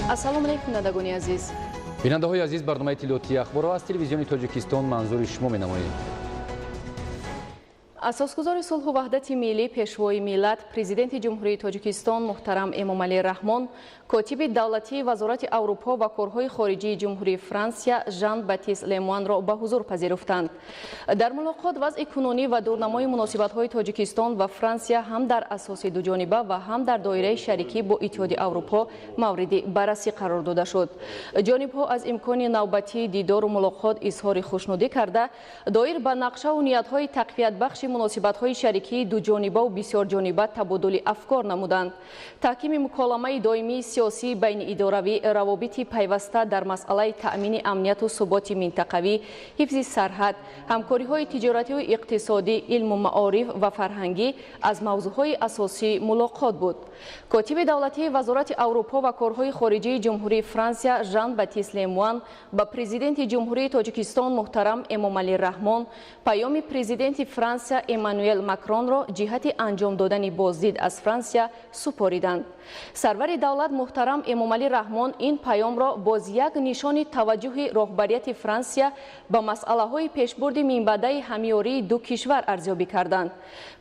Ассалому алайкум, бинандагони азиз. Бинандаҳои азиз, барномаи иттилоотии ахборро аз телевизиони Тоҷикистон манзури шумо менамоем. Асосгузори сулҳу ваҳдати миллӣ, пешвои миллат, президенти Ҷумҳурии Тоҷикистон муҳтарам Эмомалӣ Раҳмон, котиби давлатии Вазорати Аврупо ва корҳои хориҷии Ҷумҳурии Франсия Жан Батист Лемуанро ба ҳузур пазируфтанд. Дар мулоқот вазъи кунунӣ ва дурнамои муносибатҳои Тоҷикистон ва Франсия ҳам дар асоси дуҷониба ва ҳам дар доираи шарикӣ бо Иттиҳоди Аврупо мавриди баррасӣ қарор дода шуд. Ҷонибҳо аз имкони навбатии дидору мулоқот изҳори хушнудӣ карда, доир ба нақшаву ниятҳои тақвиятбахши муносибатҳои шарикии дуҷонибаву бисёрҷониба табодули афкор намуданд. Таҳкими муколамаи доимии сиёсии байниидоравӣ, равобити пайваста дар масъалаи таъмини амнияту суботи минтақавӣ, ҳифзи сарҳад, ҳамкориҳои тиҷоратию иқтисодӣ, илму маориф ва фарҳангӣ аз мавзӯъҳои асосии мулоқот буд. Котиби давлатии Вазорати Аврупо ва корҳои хориҷии Ҷумҳурии Франсия Жан Батист Лемуан ба президенти Ҷумҳурии Тоҷикистон муҳтарам Эмомалӣ Раҳмон паёми президенти Франсия Эммануэл Макронро ҷиҳати анҷом додани боздид аз Франсия супориданд. Сарвари давлат муҳтарам Эмомалӣ Раҳмон ин паёмро боз як нишони таваҷҷӯҳи роҳбарияти Франсия ба масъалаҳои пешбурди минбаъдаи ҳамёрии ду кишвар арзёбӣ карданд.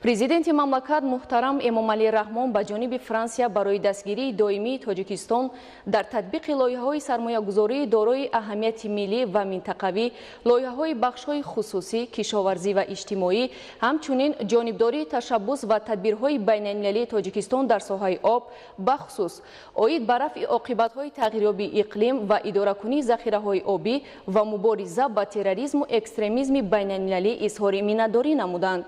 Президенти мамлакат муҳтарам Эмомалӣ Раҳмон ба ҷониби Франсия барои дастгирии доимии Тоҷикистон дар татбиқи лоиҳаҳои сармоягузории дорои аҳамияти миллӣ ва минтақавӣ, лоиҳаҳои бахшҳои хусусӣ, кишоварзӣ ва иҷтимоӣ, ҳамчунин ҷонибдории ташаббус ва тадбирҳои байналмилалии Тоҷикистон дар соҳаи об, бахусус оид ба рафъи оқибатҳои тағйирёбии иқлим ва идоракунии захираҳои обӣ ва мубориза ба терроризму экстремизми байналмилалӣ изҳори миннатдорӣ намуданд.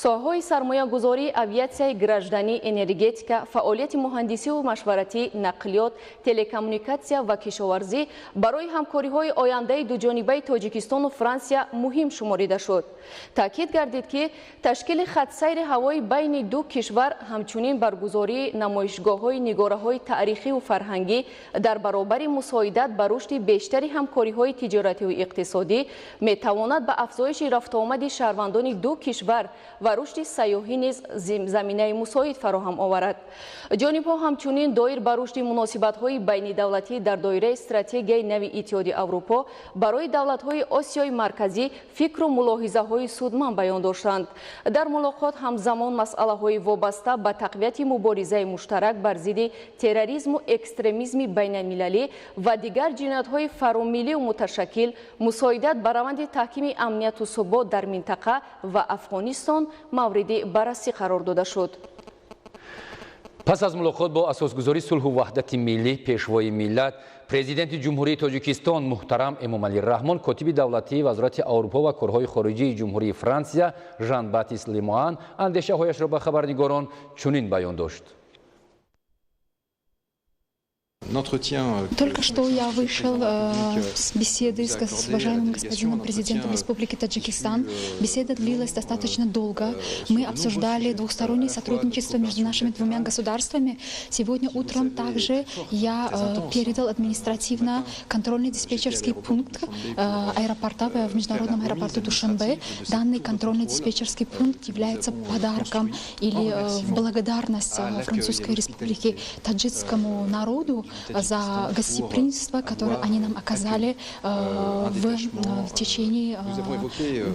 Соҳаҳои сармоягузорӣ, авиатсияи гражданӣ, энергетика, фаъолияти муҳандисиву машваратӣ, нақлиёт, телекоммуникатсия ва кишоварзӣ барои ҳамкориҳои ояндаи дуҷонибаи Тоҷикистону Франсия муҳим шуморида шуд. Таъкид гардид, ки ташкили хатсайри ҳавои байни ду кишвар, ҳамчунин баргузории намоишгоҳҳои нигораҳои таърихиву фарҳангӣ дар баробари мусоидат ба рушди бештари ҳамкориҳои тиҷоративу иқтисодӣ метавонад ба афзоиши рафтуомади шаҳрвандони ду кишвар ва рушди сайёҳӣ низ заминаи мусоид фароҳам оварад. Ҷонибҳо ҳамчунин доир ба рушди муносибатҳои байнидавлатӣ дар доираи стратегияи нави Иттиҳоди Аврупо барои давлатҳои Осиёи Марказӣ фикру мулоҳизаҳои судманд баён доштанд. Дар мулоқот ҳамзамон масъалаҳои вобаста ба тақвияти муборизаи муштарак бар зидди терроризму экстремизми байналмилалӣ ва дигар ҷиноятҳои фаромиллию муташаккил, мусоидат ба раванди таҳкими амнияту субот дар минтақа ва Афғонистон мавриди баррасӣ қарор дода шуд. Пас аз мулоқот бо асосгузори сулҳу ваҳдати миллӣ, пешвои миллат, президенти Ҷумҳурии Тоҷикистон муҳтарам Эмомалӣ Раҳмон, котиби давлатии Вазорати Аврупо ва корҳои хориҷии Ҷумҳурии Франсия Жан Батист Лемуан андешаҳояшро ба хабарнигорон чунин баён дошт. Только что я вышел с беседы с уважаемым господином президентом Республики Таджикистан. Беседа длилась достаточно долго. Мы обсуждали двухстороннее сотрудничество между нашими двумя государствами. Сегодня утром также я передал административно контрольно-диспетчерский пункт аэропорта в международном аэропорту Душанбе. Данный контрольно-диспетчерский пункт является подарком или в благодарность Французской Республики таджикскому народу за гостеприимство, которое они нам оказали в течение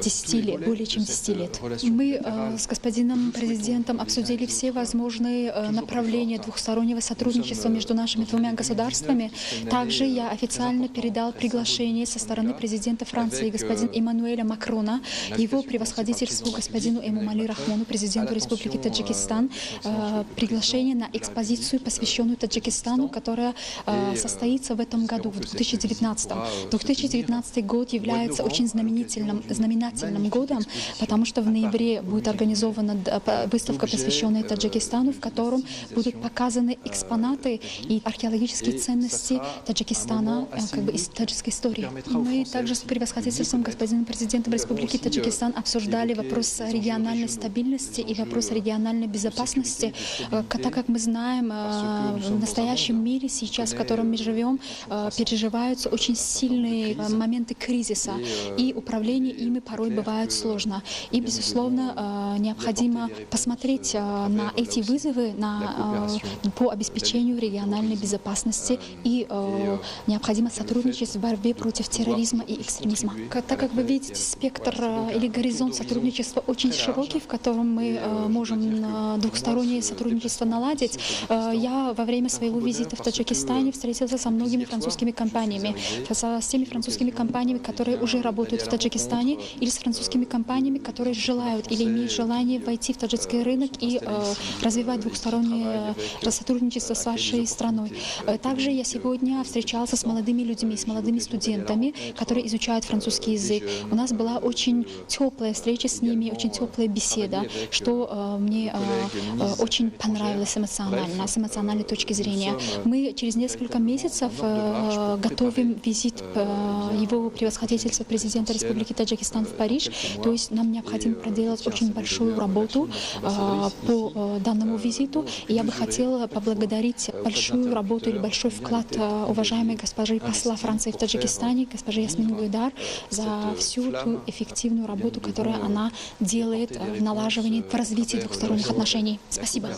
10 лет, более чем 10 лет. Мы с господином президентом обсудили все возможные направления двухстороннего сотрудничества между нашими двумя государствами. Также я официально передал приглашение со стороны президента Франции господина Эммануэля Макрона, его превосходительству господину Эмомали Рахмону, президенту Республики Таджикистан, приглашение на экспозицию, посвященную Таджикистану, которая которая состоится в этом году, в 2019. 2019 год является очень знаменательным годом, потому что в ноябре будет организована выставка, посвященная Таджикистану, в котором будут показаны экспонаты и археологические ценности Таджикистана, как бы из таджикской истории. Мы также с превосходительством господином президентом Республики Таджикистан обсуждали вопрос региональной стабильности и вопрос региональной безопасности. Так как мы знаем, в настоящем мире сейчас, в котором мы живем, переживаются очень сильные моменты кризиса, и управление ими порой бывает сложно. И, безусловно, необходимо посмотреть на эти вызовы по обеспечению региональной безопасности, и необходимо сотрудничать в борьбе против терроризма и экстремизма. Так как вы видите, спектр или горизонт сотрудничества очень широкий, в котором мы можем двухстороннее сотрудничество наладить. Я во время своего визита в Таджикистане встретился со многими французскими компаниями, с теми французскими компаниями, которые уже работают в Таджикистане, или с французскими компаниями, которые желают или имеют желание войти в таджикский рынок и развивать двухстороннее сотрудничество с вашей страной. Также я сегодня встречался с молодыми людьми, с молодыми студентами, которые изучают французский язык. У нас была очень теплая встреча с ними, очень теплая беседа, что мне очень понравилось эмоционально, с эмоциональной точки зрения. Мы через несколько месяцев готовим визит его превосходительства президента Республики Таджикистан в Париж. То есть нам необходимо проделать очень большую работу по данному визиту. И я бы хотела поблагодарить большую работу или большой вклад уважаемой госпожи посла Франции в Таджикистане, госпожи Ясмин Гуйдар, за всю ту эффективную работу, которую она делает в налаживании, в развитии двухсторонних отношений. Спасибо.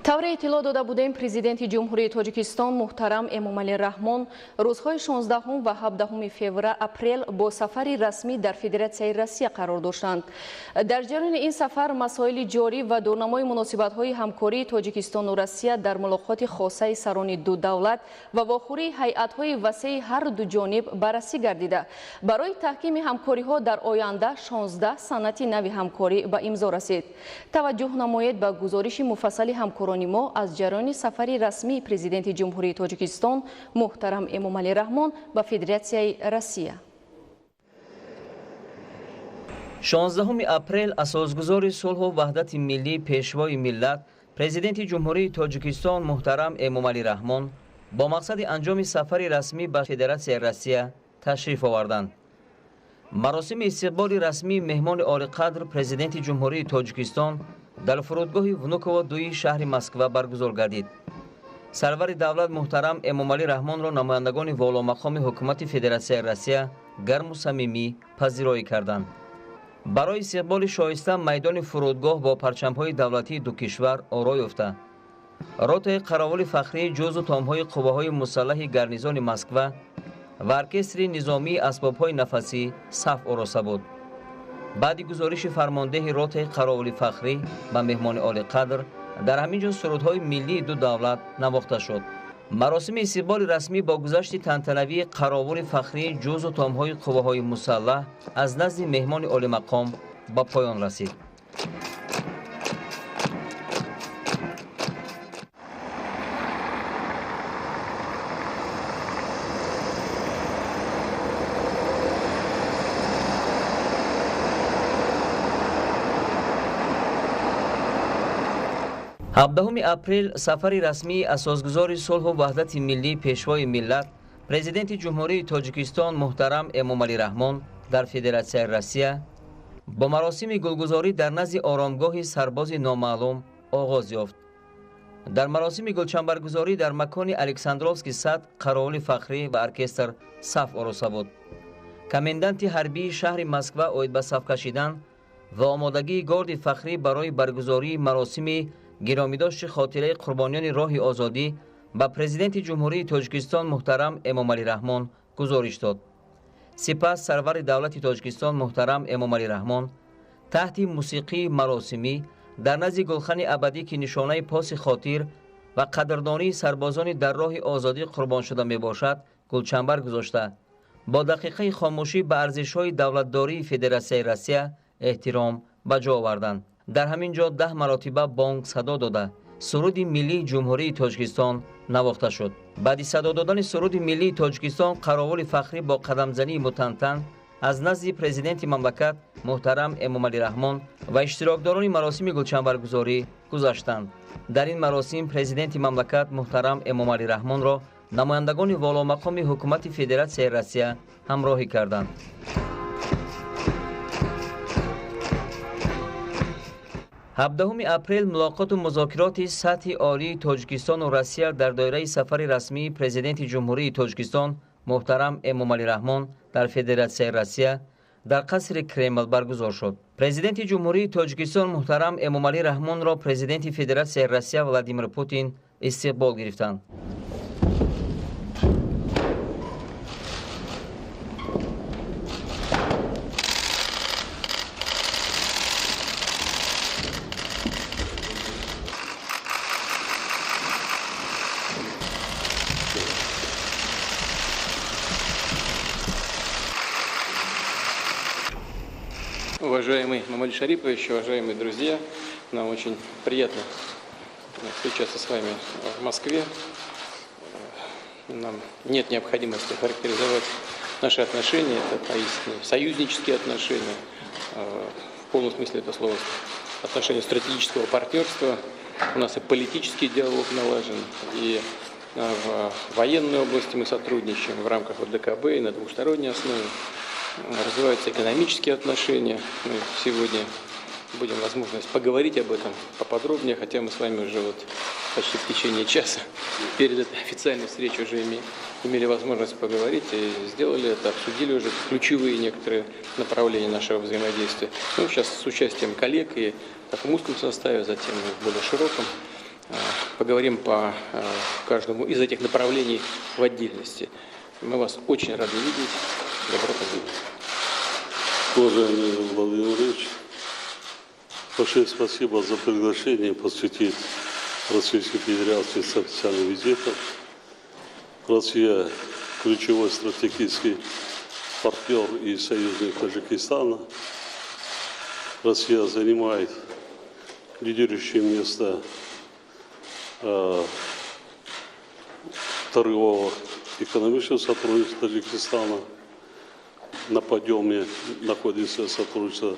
Тавре иттилоъ дода будем, президенти Ҷумҳурии Тоҷикистон муҳтарам Эмомалӣ Раҳмон рӯзҳои 16 ва 17 апрел бо сафари расмӣ дар Федератсияи Россия қарор доштанд. Дар ҷараёни ин сафар масоили ҷорӣ ва дурнамои муносибатҳои ҳамкории Тоҷикистону Россия дар мулоқоти хосаи сарони ду давлат ва вохӯрии ҳайатҳои васеи ҳар ду ҷониб баррасӣ гардида. Барои таҳкими ҳамкориҳо дар оянда 16 санъати нави ҳамкорӣ ба имзо расид. Таваҷҷӯҳ намоед ба гузориши муфассали ҳамкорӣ мо аз ҷараёни сафари расмии президенти Ҷумҳурии Тоҷикистон муҳтарам Эмомалӣ Раҳмон ба Федератсияи Россия. 16 апрел асосгузори сулҳу ваҳдати миллӣ, пешвои миллат, президенти Ҷумҳурии Тоҷикистон муҳтарам Эмомалӣ Раҳмон бо мақсади анҷоми сафари расмӣ ба Федератсияи Россия ташриф оварданд. Маросими истиқболи расмии меҳмони олиқадр президенти Ҷумҳурии Тоҷикистон дар фурудгоҳи Внуково дуи шаҳри Москва баргузор гардид. Сарвари давлат муҳтарам Эмомалӣ Раҳмонро намояндагони воломақоми ҳукумати Федератсияи Россия гарму самимӣ пазироӣ карданд. Барои истиқболи шоиста майдони фурудгоҳ бо парчамҳои давлатии ду кишвар оро ёфта. Ротаи қаровули фахрии ҷузу томҳои қувваҳои мусаллаҳи гарнизони Москва ва оркестри низомии асбобҳои нафасӣ саф ороста буд. Баъди гузориши фармондеҳи ротаи қаровули фахрӣ ба меҳмони олиқадр дар ҳамин ҷо сурудҳои миллии ду давлат навохта шуд. Маросими истиқболи расмӣ бо гузашти тантанавии қаровули фахрии ҷузу томҳои қувваҳои мусаллаҳ аз назди меҳмони олимақом ба поён расид. 17 апрел сафари расмии асосгузори сулҳу ваҳдати миллӣ, пешвои миллат, президенти Ҷумҳурии Тоҷикистон муҳтарам Эмомалӣ Раҳмон дар Федератсияи Россия бо маросими гулгузорӣ дар назди оромгоҳи сарбози номаълум оғоз ёфт. Дар маросими гулчамбаргузорӣ дар макони Александровский сад қаровули фахрӣ ва оркестр саф ороста буд. Коменданти ҳарбии шаҳри Москва оид ба саф кашидан ва омодагии горди фахрӣ барои баргузории маросими гиромидошти хотираи қурбониёни роҳи озодӣ ба президенти Ҷумҳурии Тоҷикистон муҳтарам Эмомалӣ Раҳмон гузориш дод. Сипас сарвари давлати Тоҷикистон муҳтарам Эмомалӣ Раҳмон таҳти мусиқии маросимӣ дар назди гулхани абадӣ, ки нишонаи поси хотир ва қадрдонии сарбозони дар роҳи озодӣ қурбоншуда мебошад, гулчамбар гузошта, бо дақиқаи хомӯшӣ ба арзишҳои давлатдории Федератсияи Россия эҳтиром ба ҷо оварданд. Дар ҳамин ҷо 10 маротиба бонг садо дода, суруди миллии Ҷумҳурии Тоҷикистон навохта шуд. Баъди садо додани суруди миллии Тоҷикистон қаровули фахрӣ бо қадамзании мутантан аз назди президенти мамлакат муҳтарам Эмомалӣ Раҳмон ва иштирокдорони маросими гулчанбаргузорӣ гузаштанд. Дар ин маросим президенти мамлакат муҳтарам Эмомалӣ Раҳмонро намояндагони воломақоми ҳукумати Федератсияи Россия ҳамроҳӣ карданд. 17 апрел мулоқоту музокироти сатҳи олии Тоҷикистону Россия дар доираи сафари расмии президенти Ҷумҳурии Тоҷикистон муҳтарам Эмомалӣ Раҳмон дар Федератсияи Россия дар қасри Кремл баргузор шуд. Президенти Ҷумҳурии Тоҷикистон муҳтарам Эмомалӣ Раҳмонро президенти Федератсияи Россия Владимир Путин истиқбол гирифтанд. Уважаемый Эмомали Шарипович, уважаемые друзья, нам очень приятно встречаться с вами в Москве. Нам нет необходимости характеризовать наши отношения, это поистине союзнические отношения, в полном смысле этого слова, отношения стратегического партнерства. У нас и политический диалог налажен, и в военной области мы сотрудничаем в рамках ОДКБ и на двусторонней основе. Развиваются экономические отношения. Мы сегодня будем возможность поговорить об этом поподробнее, хотя мы с вами уже вот почти в течение часа перед этой официальной встречей уже имели возможность поговорить и сделали это, обсудили уже ключевые некоторые направления нашего взаимодействия. Ну, сейчас с участием коллег и в таком узком составе, затем и в более широком. Поговорим по каждому из этих направлений в отдельности. Мы вас очень рады видеть. Добро пожаловать. Уважаемый Владимир Владимирович, большое спасибо за приглашение посетить Российскую Федерацию с официальным визитом. Россия – ключевой стратегический партнер и союзник Таджикистана. Россия занимает лидирующее место торгового экономического сотрудничества Таджикистана. На подъеме находится сотрудничество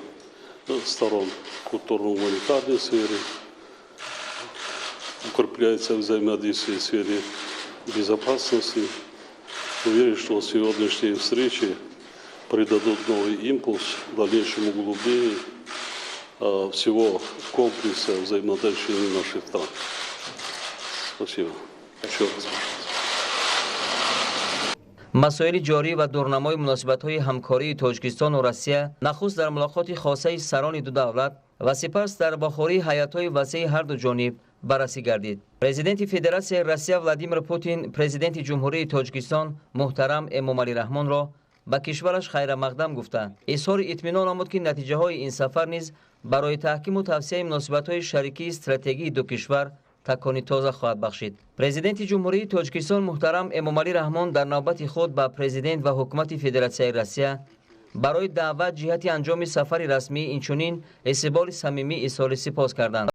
сторон культурно-гуманитарной сфере, укрепляется взаимодействие в сфере безопасности. Уверен, что сегодняшние встречи придадут новый импульс дальнейшему углублению всего комплекса взаимоотношений наших стран. Спасибо. Еще возможность. Масоили ҷорӣ ва дурнамои муносибатҳои ҳамкории Тоҷикистону Россия нахуст дар мулоқоти хосаи сарони ду давлат ва сипас дар вохӯрии ҳайатҳои васеи ҳарду ҷониб баррасӣ гардид. Президенти Федератсияи Россия Владимир Путин президенти Ҷумҳурии Тоҷикистон муҳтарам Эмомалӣ Раҳмонро ба кишвараш хайрамақдам гуфта, изҳори итминон намуд, ки натиҷаҳои ин сафар низ барои таҳкиму тавсияи муносибатҳои шарикии стратегии ду кишвар такони тоза хоҳад бахшид. Президенти Ҷумҳурии Тоҷикистон муҳтарам Эмомалӣ Раҳмон дар навбати худ ба президент ва ҳукумати Федератсияи Россия барои даъват ҷиҳати анҷоми сафари расмӣ инчунин истиқболи самимӣ изҳори сипос карданд.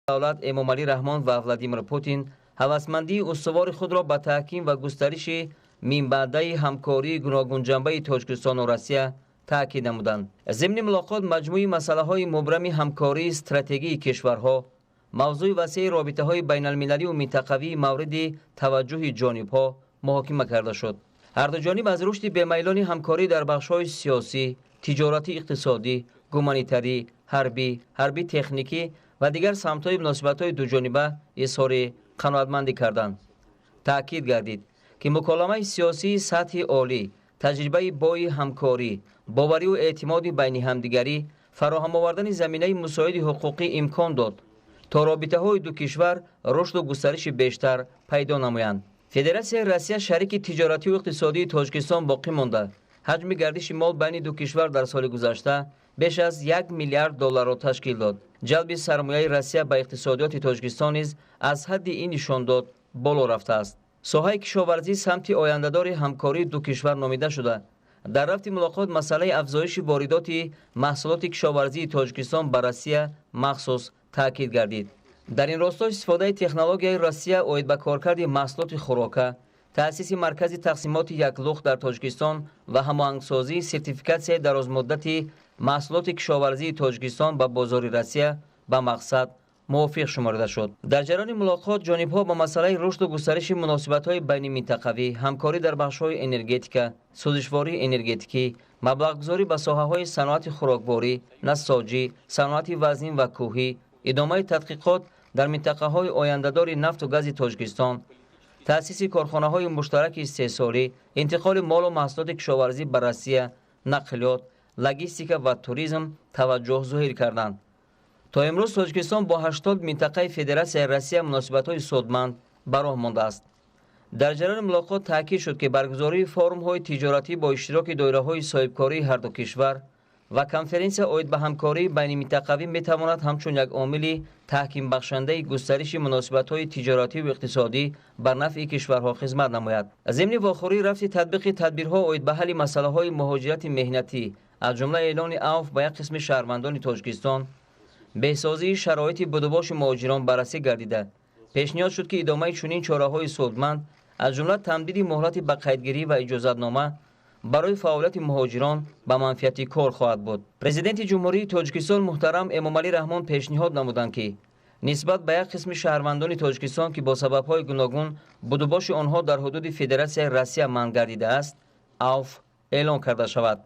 Давлат Эмомалӣ Раҳмон ва Владимир Путин ҳавасмандии устувори худро ба таҳким ва густариши минбаъдаи ҳамкории гуногунҷанбаи Тоҷикистону Россия таъкид намуданд. Зимни мулоқот маҷмӯи масъалаҳои мубрами ҳамкории стратегии кишварҳо, мавзӯи васеи робитаҳои байналмилалию минтақавии мавриди таваҷҷӯҳи ҷонибҳо муҳокима карда шуд. Ҳарду ҷониб аз рушди бемайлони ҳамкорӣ дар бахшҳои сиёсӣ, тиҷоратӣ, иқтисодӣ, гуманитарӣ, ҳарбӣ, ҳарбӣ-техникӣ ва дигар самтҳои муносибатҳои дуҷониба изҳори қаноатмандӣ карданд. Таъкид гардид, ки муколамаи сиёсии сатҳи олӣ, таҷрибаи бои ҳамкорӣ, боварию эътимоди байни ҳамдигарӣ, фароҳам овардани заминаи мусоиди ҳуқуқӣ имкон дод, то робитаҳои ду кишвар рушду густариши бештар пайдо намоянд. Федератсияи Россия шарики тиҷоратию иқтисодии Тоҷикистон боқӣ монда. Ҳаҷми гардиши мол байни ду кишвар дар соли гузашта беш аз 1 миллиард долларро ташкил дод. Ҷалби сармояи Россия ба иқтисодиёти Тоҷикистон низ аз ҳадди ин нишондод боло рафтааст. Соҳаи кишоварзӣ самти ояндадори ҳамкории ду кишвар номида шуда, Дар рафти мулоқот масъалаи афзоиши воридоти маҳсулоти кишоварзии Тоҷикистон ба Россия махсус таъкид гардид. Дар ин росто истифодаи технологияи Россия оид ба коркарди маҳсулоти хӯрока, таъсиси маркази тақсимоти яклухт дар Тоҷикистон ва ҳамоҳангсозии сертификатсияи дарозмуддати маҳсулоти кишоварзии Тоҷикистон ба бозори Россия ба мақсад мувофиқ шуморида шуд. Дар ҷараёни мулоқот ҷонибҳо ба масъалаи рушду густариши муносибатҳои байниминтақавӣ, ҳамкорӣ дар бахшҳои энергетика, сӯзишвории энергетикӣ, маблағгузорӣ ба соҳаҳои саноати хӯрокворӣ, насоҷӣ, саноати вазнин ва кӯҳӣ, идомаи тадқиқот дар минтақаҳои ояндадори нафту гази Тоҷикистон, таъсиси корхонаҳои муштараки истеҳсолӣ, интиқоли молу маҳсулоти кишоварзӣ ба Россия, нақлиёт, логистика ва туризм таваҷҷӯҳ зоҳир карданд. То имрӯз Тоҷикистон бо 80 минтақаи Федератсияи Россия муносибатҳои судманд ба роҳ мондааст. Дар ҷараёни мулоқот таъкид шуд, ки баргузории форумҳои тиҷоратӣ бо иштироки доираҳои соҳибкории ҳарду кишвар ва конференсия оид ба ҳамкории байниминтақавӣ метавонад ҳамчун як омили таҳкимбахшандаи густариши муносибатҳои тиҷоративу иқтисодӣ бар нафъи кишварҳо хизмат намояд. Зимни вохӯрии рафти татбиқи тадбирҳо оид ба ҳалли масъалаҳои муҳоҷирати меҳнатӣ, аз ҷумла эълони авф ба як қисми шаҳрвандони Тоҷикистон, беҳсозии шароити будубоши муҳоҷирон баррасӣ гардида, пешниҳод шуд, ки идомаи чунин чораҳои судманд, аз ҷумла тамдиди муҳлати ба қайдгирӣ ва иҷозатнома барои фаъолияти муҳоҷирон ба манфиати кор хоҳад буд. Президенти Ҷумҳурии Тоҷикистон муҳтарам Эмомалӣ Раҳмон пешниҳод намуданд, ки нисбат ба як қисми шаҳрвандони Тоҷикистон, ки бо сабабҳои гуногун будубоши онҳо дар ҳудуди Федератсияи Россия манъ гардидааст, авф эълон карда шавад.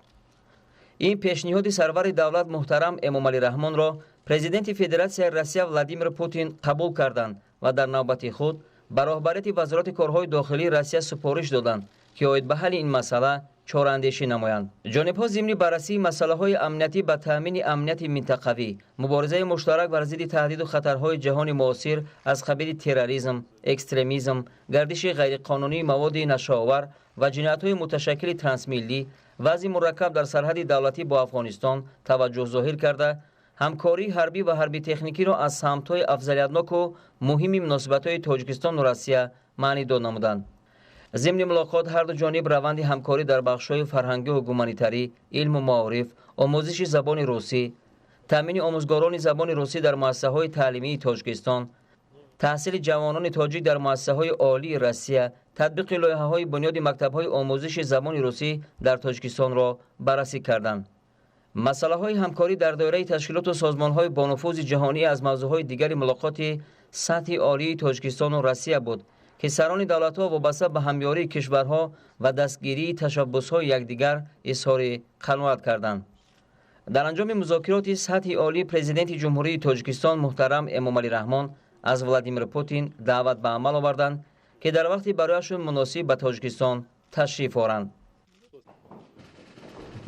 Ин пешниҳоди сарвари давлат муҳтарам Эмомалӣ Раҳмонро Президенти Федератсияи Россия Владимир Путин қабул карданд ва дар навбати худ ба роҳбарияти Вазорати корҳои дохилии Россия супориш доданд, ки оид ба ҳалли ин масъала чораандешӣ намоянд. Ҷонибҳо зимни баррасии масъалаҳои амниятӣ ба таъмини амнияти минтақавӣ, муборизаи муштарак бар зидди таҳдиду хатарҳои ҷаҳони муосир аз қабили терроризм, экстремизм, гардиши ғайриқонунии маводи нашъаовар ва ҷиноятҳои муташаккили трансмиллӣ, вазъи мураккаб дар сарҳади давлатӣ бо Афғонистон таваҷҷӯҳ зоҳир карда, ҳамкории ҳарбӣ ва ҳарбитехникиро аз самтҳои афзалиятноку муҳими муносибатҳои Тоҷикистону Россия маънидод намуданд. Зимни мулоқот ҳарду ҷониб раванди ҳамкорӣ дар бахшҳои фарҳангиву гуманитарӣ, илму маориф, омӯзиши забони русӣ, таъмини омӯзгорони забони русӣ дар муассисаҳои таълимии Тоҷикистон, таҳсили ҷавонони тоҷик дар муассисаҳои олии Россия, татбиқи лоиҳаҳои бунёди мактабҳои омӯзиши забони русӣ дар Тоҷикистонро баррасӣ карданд. Масъалаҳои ҳамкорӣ дар доираи ташкилоту созмонҳои бонуфузи ҷаҳонӣ аз мавзӯъҳои дигари мулоқоти сатҳи олии Тоҷикистону Россия буд, ки сарони давлатҳо вобаста ба ҳамёрии кишварҳо ва дастгирии ташаббусҳои якдигар изҳори қаноат карданд. Дар анҷоми музокироти сатҳи олӣ Президенти Ҷумҳурии Тоҷикистон муҳтарам Эмомалӣ Раҳмон аз Владимир Путин даъват ба амал оварданд, ки дар вақти барояшон муносиб ба Тоҷикистон ташриф оранд.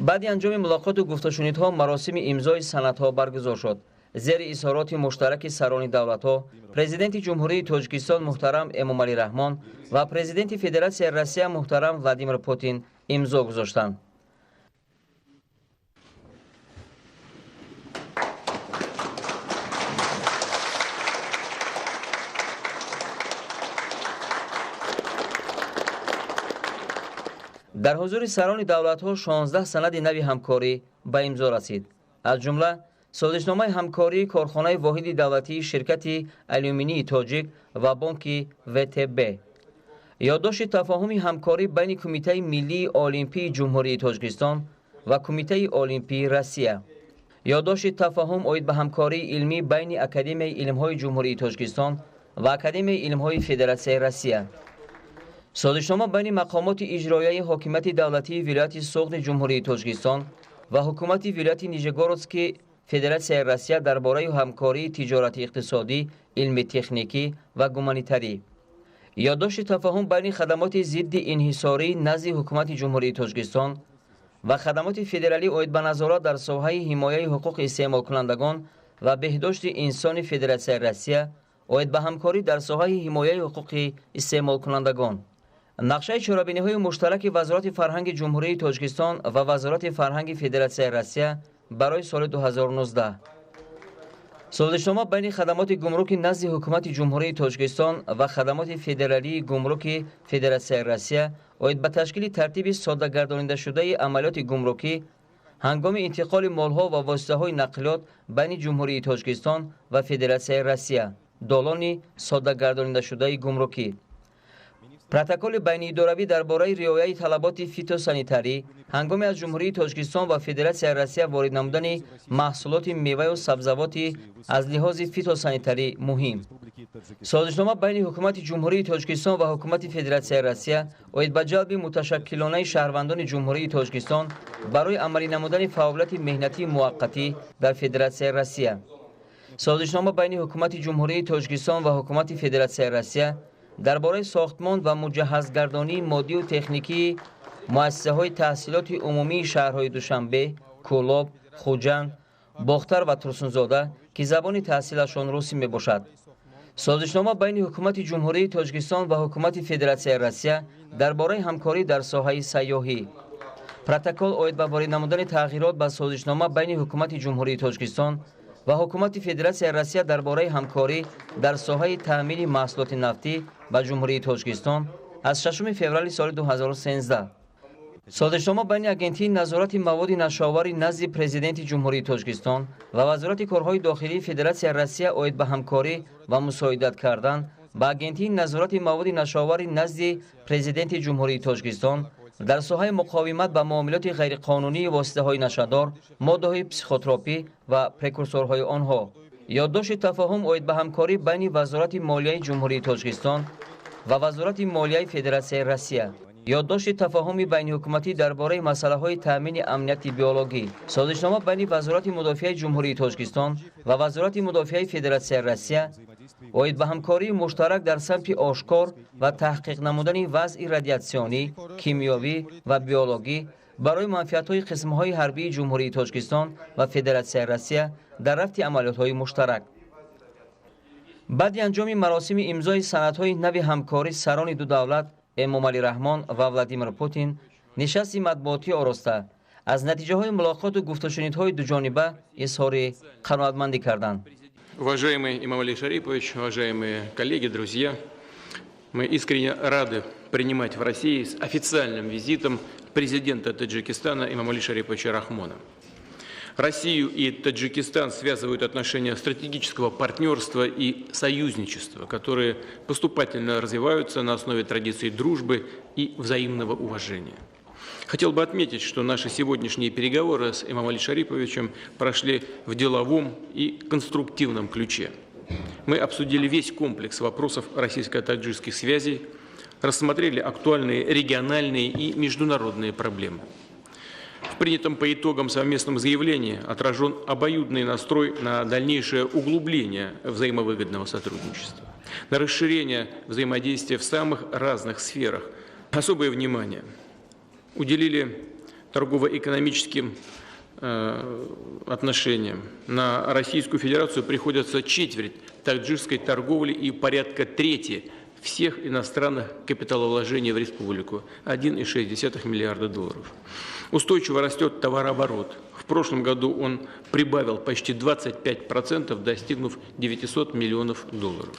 Баъди анҷоми мулоқоту гуфташунидҳо маросими имзои санадҳо баргузор шуд. Зери изҳороти муштараки сарони давлатҳо Президенти Ҷумҳурии Тоҷикистон муҳтарам Эмомалӣ Раҳмон ва Президенти Федератсияи Россия муҳтарам Владимир Путин имзо гузоштанд. Дар ҳузури сарони давлатҳо 16 санади нави ҳамкорӣ ба имзо расид. Аз ҷумла созишномаи ҳамкории корхонаи воҳиди давлатии ширкати алюминии тоҷик ва бонки ВТБ, ёддошти тафоҳуми ҳамкорӣ байни Кумитаи миллии олимпии Ҷумҳурии Тоҷикистон ва Кумитаи олимпии Россия, ёддошти тафоҳум оид ба ҳамкории илмӣ байни Академияи илмҳои Ҷумҳурии Тоҷикистон ва Академияи илмҳои Федератсияи Россия, созишнома байни мақомоти иҷроияи ҳокимияти давлатии вилояти Суғди Ҷумҳурии Тоҷикистон ва ҳукумати вилояти Нижегородски Федератсияи Россия дар бораи ҳамкории тиҷорати иқтисодӣ, илми-техникӣ ва гуманитарӣ, ёддошти тафоҳум байни хадамоти зидди инҳисорӣ назди ҳукумати Ҷумҳурии Тоҷикистон ва хадамоти федералӣ оид ба назорат дар соҳаи ҳимояи ҳуқуқи истеъмолкунандагон ва беҳдошти инсони Федератсияи Россия оид ба ҳамкорӣ дар соҳаи ҳимояи ҳуқуқи истеъмолкунандагон, нақшаи чорабиниҳои муштараки Вазорати фарҳанги Ҷумҳурии Тоҷикистон ва Вазорати фарҳанги Федератсияи Россия барои соли 2019. Созишнома байни хадамоти гумруки назди Ҳукумати Ҷумҳурии Тоҷикистон ва Хадамоти федералии гумруки Федератсияи Россия оид ба ташкили тартиби соддагардонидашудаи амалиёти гумрукӣ ҳангоми интиқоли молҳо ва воситаҳои нақлиёт байни Ҷумҳурии Тоҷикистон ва Федератсияи Россия, долони соддагардонидашудаи гумрукӣ. Протоколи байниидоравӣ дар бораи риояи талаботи фитосанитарӣ ҳангоми аз Ҷумҳурии Тоҷикистон ва Федератсияи Россия ворид намудани маҳсулоти меваю сабзавоти аз лиҳози фитосанитарӣ муҳим. Созишнома байни Ҳукумати Ҷумҳурии Тоҷикистон ва Ҳукумати Федератсияи Россия оид ба ҷалби муташаккилонаи шаҳрвандони Ҷумҳурии Тоҷикистон барои амалӣ намудани фаъолияти меҳнатии муваққатӣ дар Федератсияи Россия. Созишнома байни Ҳукумати Ҷумҳурии Тоҷикистон ва Ҳукумати Федератсияи Россия дар бораи сохтмон ва муҷаҳҳазгардонии моддию техникии муассисаҳои таҳсилоти умумии шаҳрҳои Душанбе, Кӯлоб, Хуҷанд, Бохтар ва Турсунзода, ки забони таҳсилашон русӣ мебошад. Созишнома байни Ҳукумати Ҷумҳурии Тоҷикистон ва Ҳукумати Федератсияи Россия дар бораи ҳамкорӣ дар соҳаи сайёҳӣ. Протокол оид ба ворид намудани тағйирот ба созишнома байни Ҳукумати Ҷумҳурии Тоҷикистон ва Ҳукумати Федератсияи Россия дар бораи ҳамкорӣ дар соҳаи таъмини маҳсулоти нафтӣ ба Ҷумҳурии Тоҷикистон аз 6 феврали соли 2013. Созишнома байни Агентии назорати маводи нашъаовари назди Президенти Ҷумҳурии Тоҷикистон ва Вазорати корҳои дохилии Федератсияи Россия оид ба ҳамкорӣ ва мусоидат кардан ба Агентии назорати маводи нашъаовари назди Президенти Ҷумҳурии Тоҷикистон дар соҳаи муқовимат ба муомилоти ғайриқонунии воситаҳои нашъадор, моддаҳои психотропӣ ва прекурсорҳои онҳо. Ёддошти тафоҳум оид ба ҳамкорӣ байни Вазорати молияи Ҷумҳурии Тоҷикистон ва Вазорати молияи Федератсияи Россия. Ёддошти тафоҳуми байниҳукуматӣ дар бораи масъалаҳои таъмини амнияти биологӣ. Созишнома байни Вазорати мудофиаи Ҷумҳурии Тоҷикистон ва Вазорати мудофиаи Федератсияи Россия оид ба ҳамкории муштарак дар самти ошкор ва таҳқиқ намудани вазъи радиатсионӣ, кимиёвӣ ва биологӣ барои манфиатҳои қисмҳои ҳарбии Ҷумҳурии Тоҷикистон ва Федератсияи Россия дар рафти амалиётҳои муштарак. Баъди анҷоми маросими имзои санадҳои нави ҳамкорӣ сарони ду давлат Эмомалӣ Раҳмон ва Владимир Путин нишасти матбуотӣ ороста аз натиҷаҳои мулоқоту гуфтушунидҳои дуҷониба изҳори қаноатмандӣ карданд. Уважаемый Эмомали Шарипович, уважаемые коллеги, друзья, мы искренне рады принимать в России с официальным визитом президента Таджикистана Эмомали Шариповича Рахмона. Россию и Таджикистан связывают отношения стратегического партнерства и союзничества, которые поступательно развиваются на основе традиций дружбы и взаимного уважения. Хотел бы отметить, что наши сегодняшние переговоры с Эмомали Шариповичем прошли в деловом и конструктивном ключе. Мы обсудили весь комплекс вопросов российско-таджикских связей, рассмотрели актуальные региональные и международные проблемы. В принятом по итогам совместном заявлении отражен обоюдный настрой на дальнейшее углубление взаимовыгодного сотрудничества, на расширение взаимодействия в самых разных сферах. Особое внимание уделили торгово-экономическим отношениям. На Российскую Федерацию приходится четверть таджикской торговли и порядка трети всех иностранных капиталовложений в республику – 1,6 миллиарда долларов. Устойчиво растет товарооборот. В прошлом году он прибавил почти 25%, достигнув 900 миллионов долларов.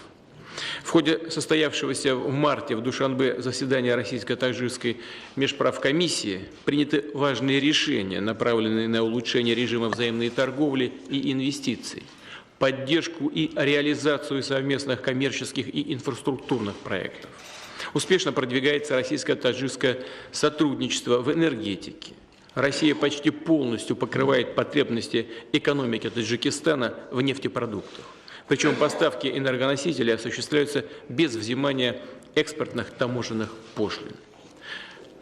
В ходе состоявшегося в марте в Душанбе заседания Российско-таджикской межправкомиссии приняты важные решения, направленные на улучшение режима взаимной торговли и инвестиций, поддержку и реализацию совместных коммерческих и инфраструктурных проектов. Успешно продвигается российско-таджикское сотрудничество в энергетике. Россия почти полностью покрывает потребности экономики Таджикистана в нефтепродуктах. Причем поставки энергоносителей осуществляются без взимания экспортных таможенных пошлин.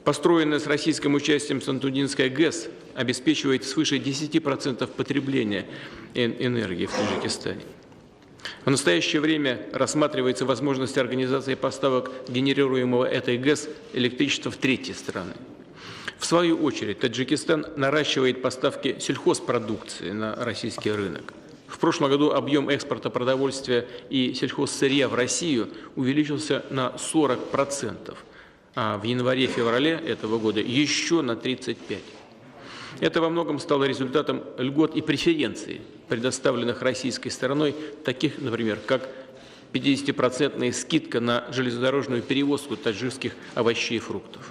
Построенная с российским участием Сантудинская ГЭС обеспечивает свыше 10% потребления энергии в Таджикистане. В настоящее время рассматривается возможность организации поставок генерируемого этой ГЭС электричества в третьи страны. В свою очередь, Таджикистан наращивает поставки сельхозпродукции на российский рынок. В прошлом году объем экспорта продовольствия и сельхозсырья в Россию увеличился на 40%, а в январе-феврале этого года еще на 35%. Это во многом стало результатом льгот и преференций, предоставленных российской стороной, таких, например, как 50-процентная скидка на железнодорожную перевозку таджикских овощей и фруктов.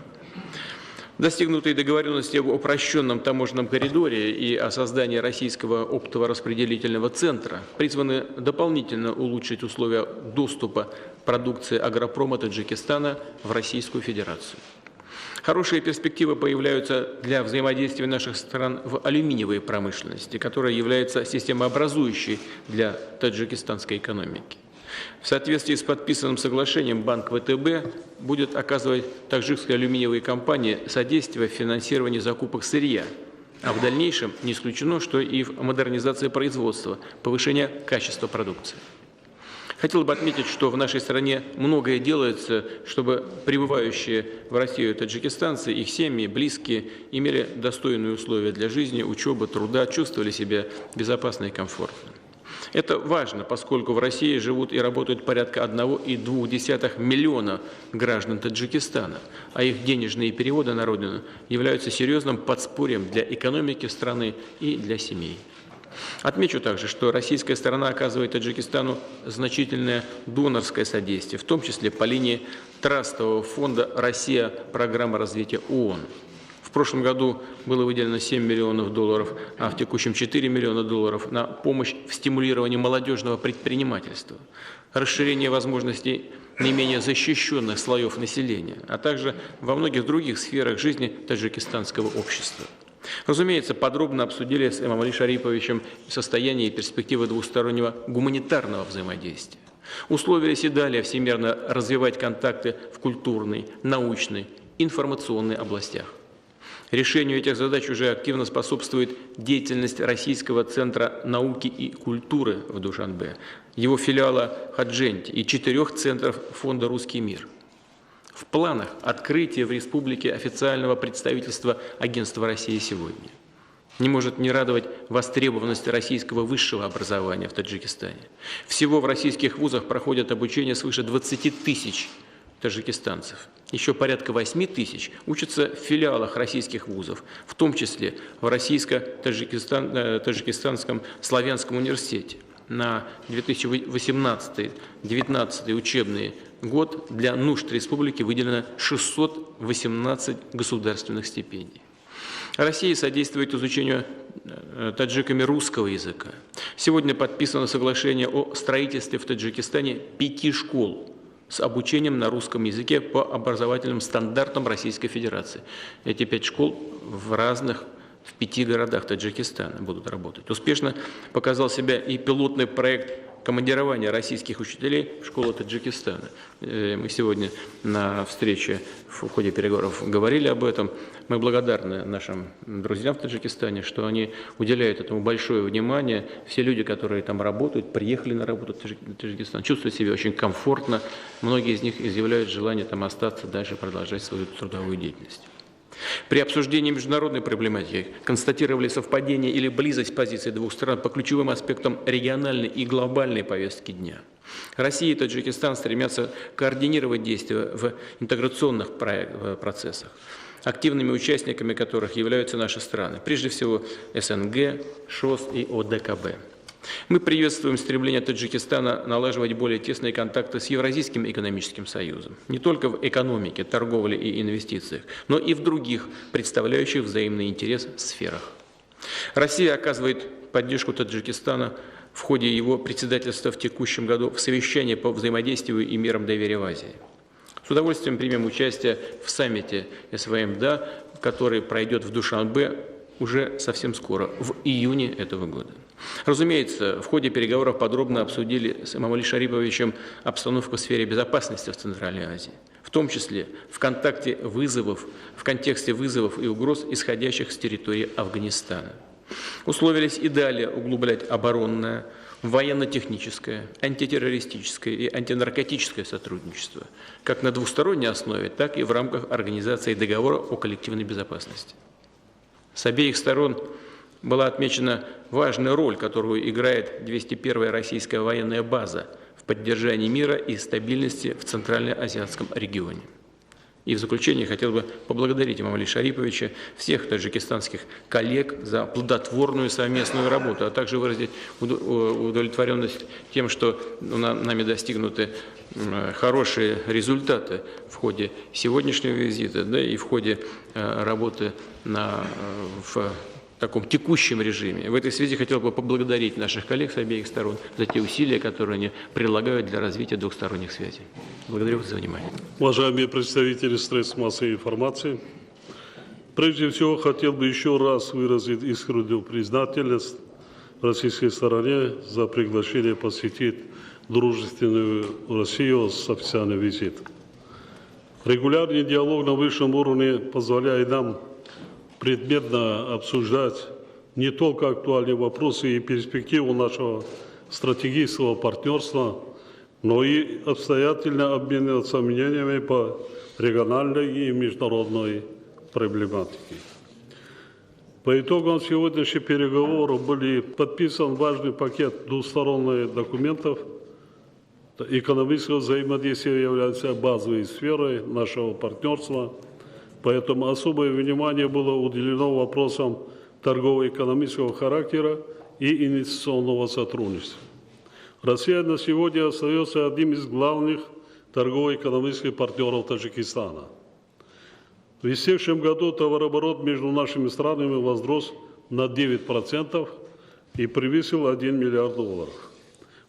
Достигнутые договоренности об упрощенном таможенном коридоре и о создании российского оптово-распределительного центра призваны дополнительно улучшить условия доступа продукции агропрома Таджикистана в Российскую Федерацию. Хорошие перспективы появляются для взаимодействия наших стран в алюминиевой промышленности, которая является системообразующей для таджикистанской экономики. В соответствии с подписанным соглашением Банк ВТБ будет оказывать таджикской алюминиевой компании содействие в финансировании закупок сырья, а в дальнейшем не исключено, что и в модернизации производства, повышение качества продукции. Хотел бы отметить, что в нашей стране многое делается, чтобы прибывающие в Россию таджикистанцы, их семьи, близкие имели достойные условия для жизни, учебы, труда, чувствовали себя безопасно и комфортно. Это важно, поскольку в России живут и работают порядка 1,2 миллиона граждан Таджикистана, а их денежные переводы на родину являются серьезным подспорьем для экономики страны и для семей. Отмечу также, что российская сторона оказывает Таджикистану значительное донорское содействие, в том числе по линии Трастового фонда «Россия. Программа развития ООН». В прошлом году было выделено $7 миллионов, а в текущем $4 миллиона на помощь в стимулировании молодежного предпринимательства, расширение возможностей наименее защищенных слоев населения, а также во многих других сферах жизни таджикистанского общества. Разумеется, подробно обсудили с Эмомали Шариповичем состояние и перспективы двустороннего гуманитарного взаимодействия. Условились и далее всемерно развивать контакты в культурной, научной, информационной областях. Решению этих задач уже активно способствует деятельность Российского центра науки и культуры в Душанбе, его филиала Ходженте и 4 центров фонда «Русский мир». В планах открытие в республике официального представительства Агентства России сегодня. Не может не радовать востребованность российского высшего образования в Таджикистане. Всего в российских вузах проходят обучение свыше 20 тысяч таджикистанцев. Еще порядка 8 тысяч учатся в филиалах российских вузов, в том числе в Российско-Таджикистанском славянском университете. На 2018-2019 учебный год для нужд республики выделено 618 государственных стипендий. Россия содействует изучению таджиками русского языка. Сегодня подписано соглашение о строительстве в Таджикистане 5 школ с обучением на русском языке по образовательным стандартам Российской Федерации. Эти 5 школ в 5 городах Таджикистана будут работать. Успешно показал себя и пилотный проект командирования российских учителей в школу Таджикистана. Мы сегодня на встрече в ходе переговоров говорили об этом. Мы благодарны нашим друзьям в Таджикистане, что они уделяют этому большое внимание. Все люди, которые там работают, приехали на работу в Таджикистан, чувствуют себя очень комфортно. Многие из них изъявляют желание там остаться, дальше продолжать свою трудовую деятельность. При обсуждении международной проблематики констатировали совпадение или близость позиций двух стран по ключевым аспектам региональной и глобальной повестки дня. Россия и Таджикистан стремятся координировать действия в интеграционных процессах, активными участниками которых являются наши страны, прежде всего СНГ, ШОС и ОДКБ. Мы приветствуем стремление Таджикистана налаживать более тесные контакты с Евразийским экономическим союзом, не только в экономике, торговле и инвестициях, но и в других, представляющих взаимный интерес сферах. Россия оказывает поддержку Таджикистана в ходе его председательства в текущем году в совещании по взаимодействию и мерам доверия в Азии. С удовольствием примем участие в саммите СВМДА, который пройдет в Душанбе уже совсем скоро, в июне этого года. Разумеется, в ходе переговоров подробно обсудили с Эмомали Шариповичем обстановку в сфере безопасности в Центральной Азии, в том числе в контексте вызовов и угроз, исходящих с территории Афганистана. Условились и далее углублять оборонное, военно-техническое, антитеррористическое и антинаркотическое сотрудничество, как на двусторонней основе, так и в рамках организации договора о коллективной безопасности. С обеих сторон была отмечена важная роль, которую играет 201-я российская военная база в поддержании мира и стабильности в Центральноазиатском регионе. И в заключение хотел бы поблагодарить Эмомали Шариповича, всех таджикистанских коллег за плодотворную совместную работу, а также выразить удовлетворенность тем, что нами достигнуты хорошие результаты в ходе сегодняшнего визита, да, и в ходе работы в таком текущем режиме. В этой связи хотел бы поблагодарить наших коллег с обеих сторон за те усилия, которые они прилагают для развития двухсторонних связей. Благодарю вас за внимание. Уважаемые представители средств массовой информации, прежде всего хотел бы еще раз выразить искреннюю признательность российской стороне за приглашение посетить дружественную Россию с официальным визитом. Регулярный диалог на высшем уровне позволяет нам предметно обсуждать не только актуальные вопросы и перспективу нашего стратегического партнерства, но и обстоятельно обмениваться мнениями по региональной и международной проблематике. По итогам сегодняшних переговоров были подписан важный пакет двусторонних документов. Экономическое взаимодействие является базовой сферой нашего партнерства, поэтому особое внимание было уделено вопросам торгово-экономического характера и инвестиционного сотрудничества. Россия на сегодня остается одним из главных торгово-экономических партнеров Таджикистана. В истекшем году товарооборот между нашими странами возрос на 9% и превысил 1 миллиард долларов.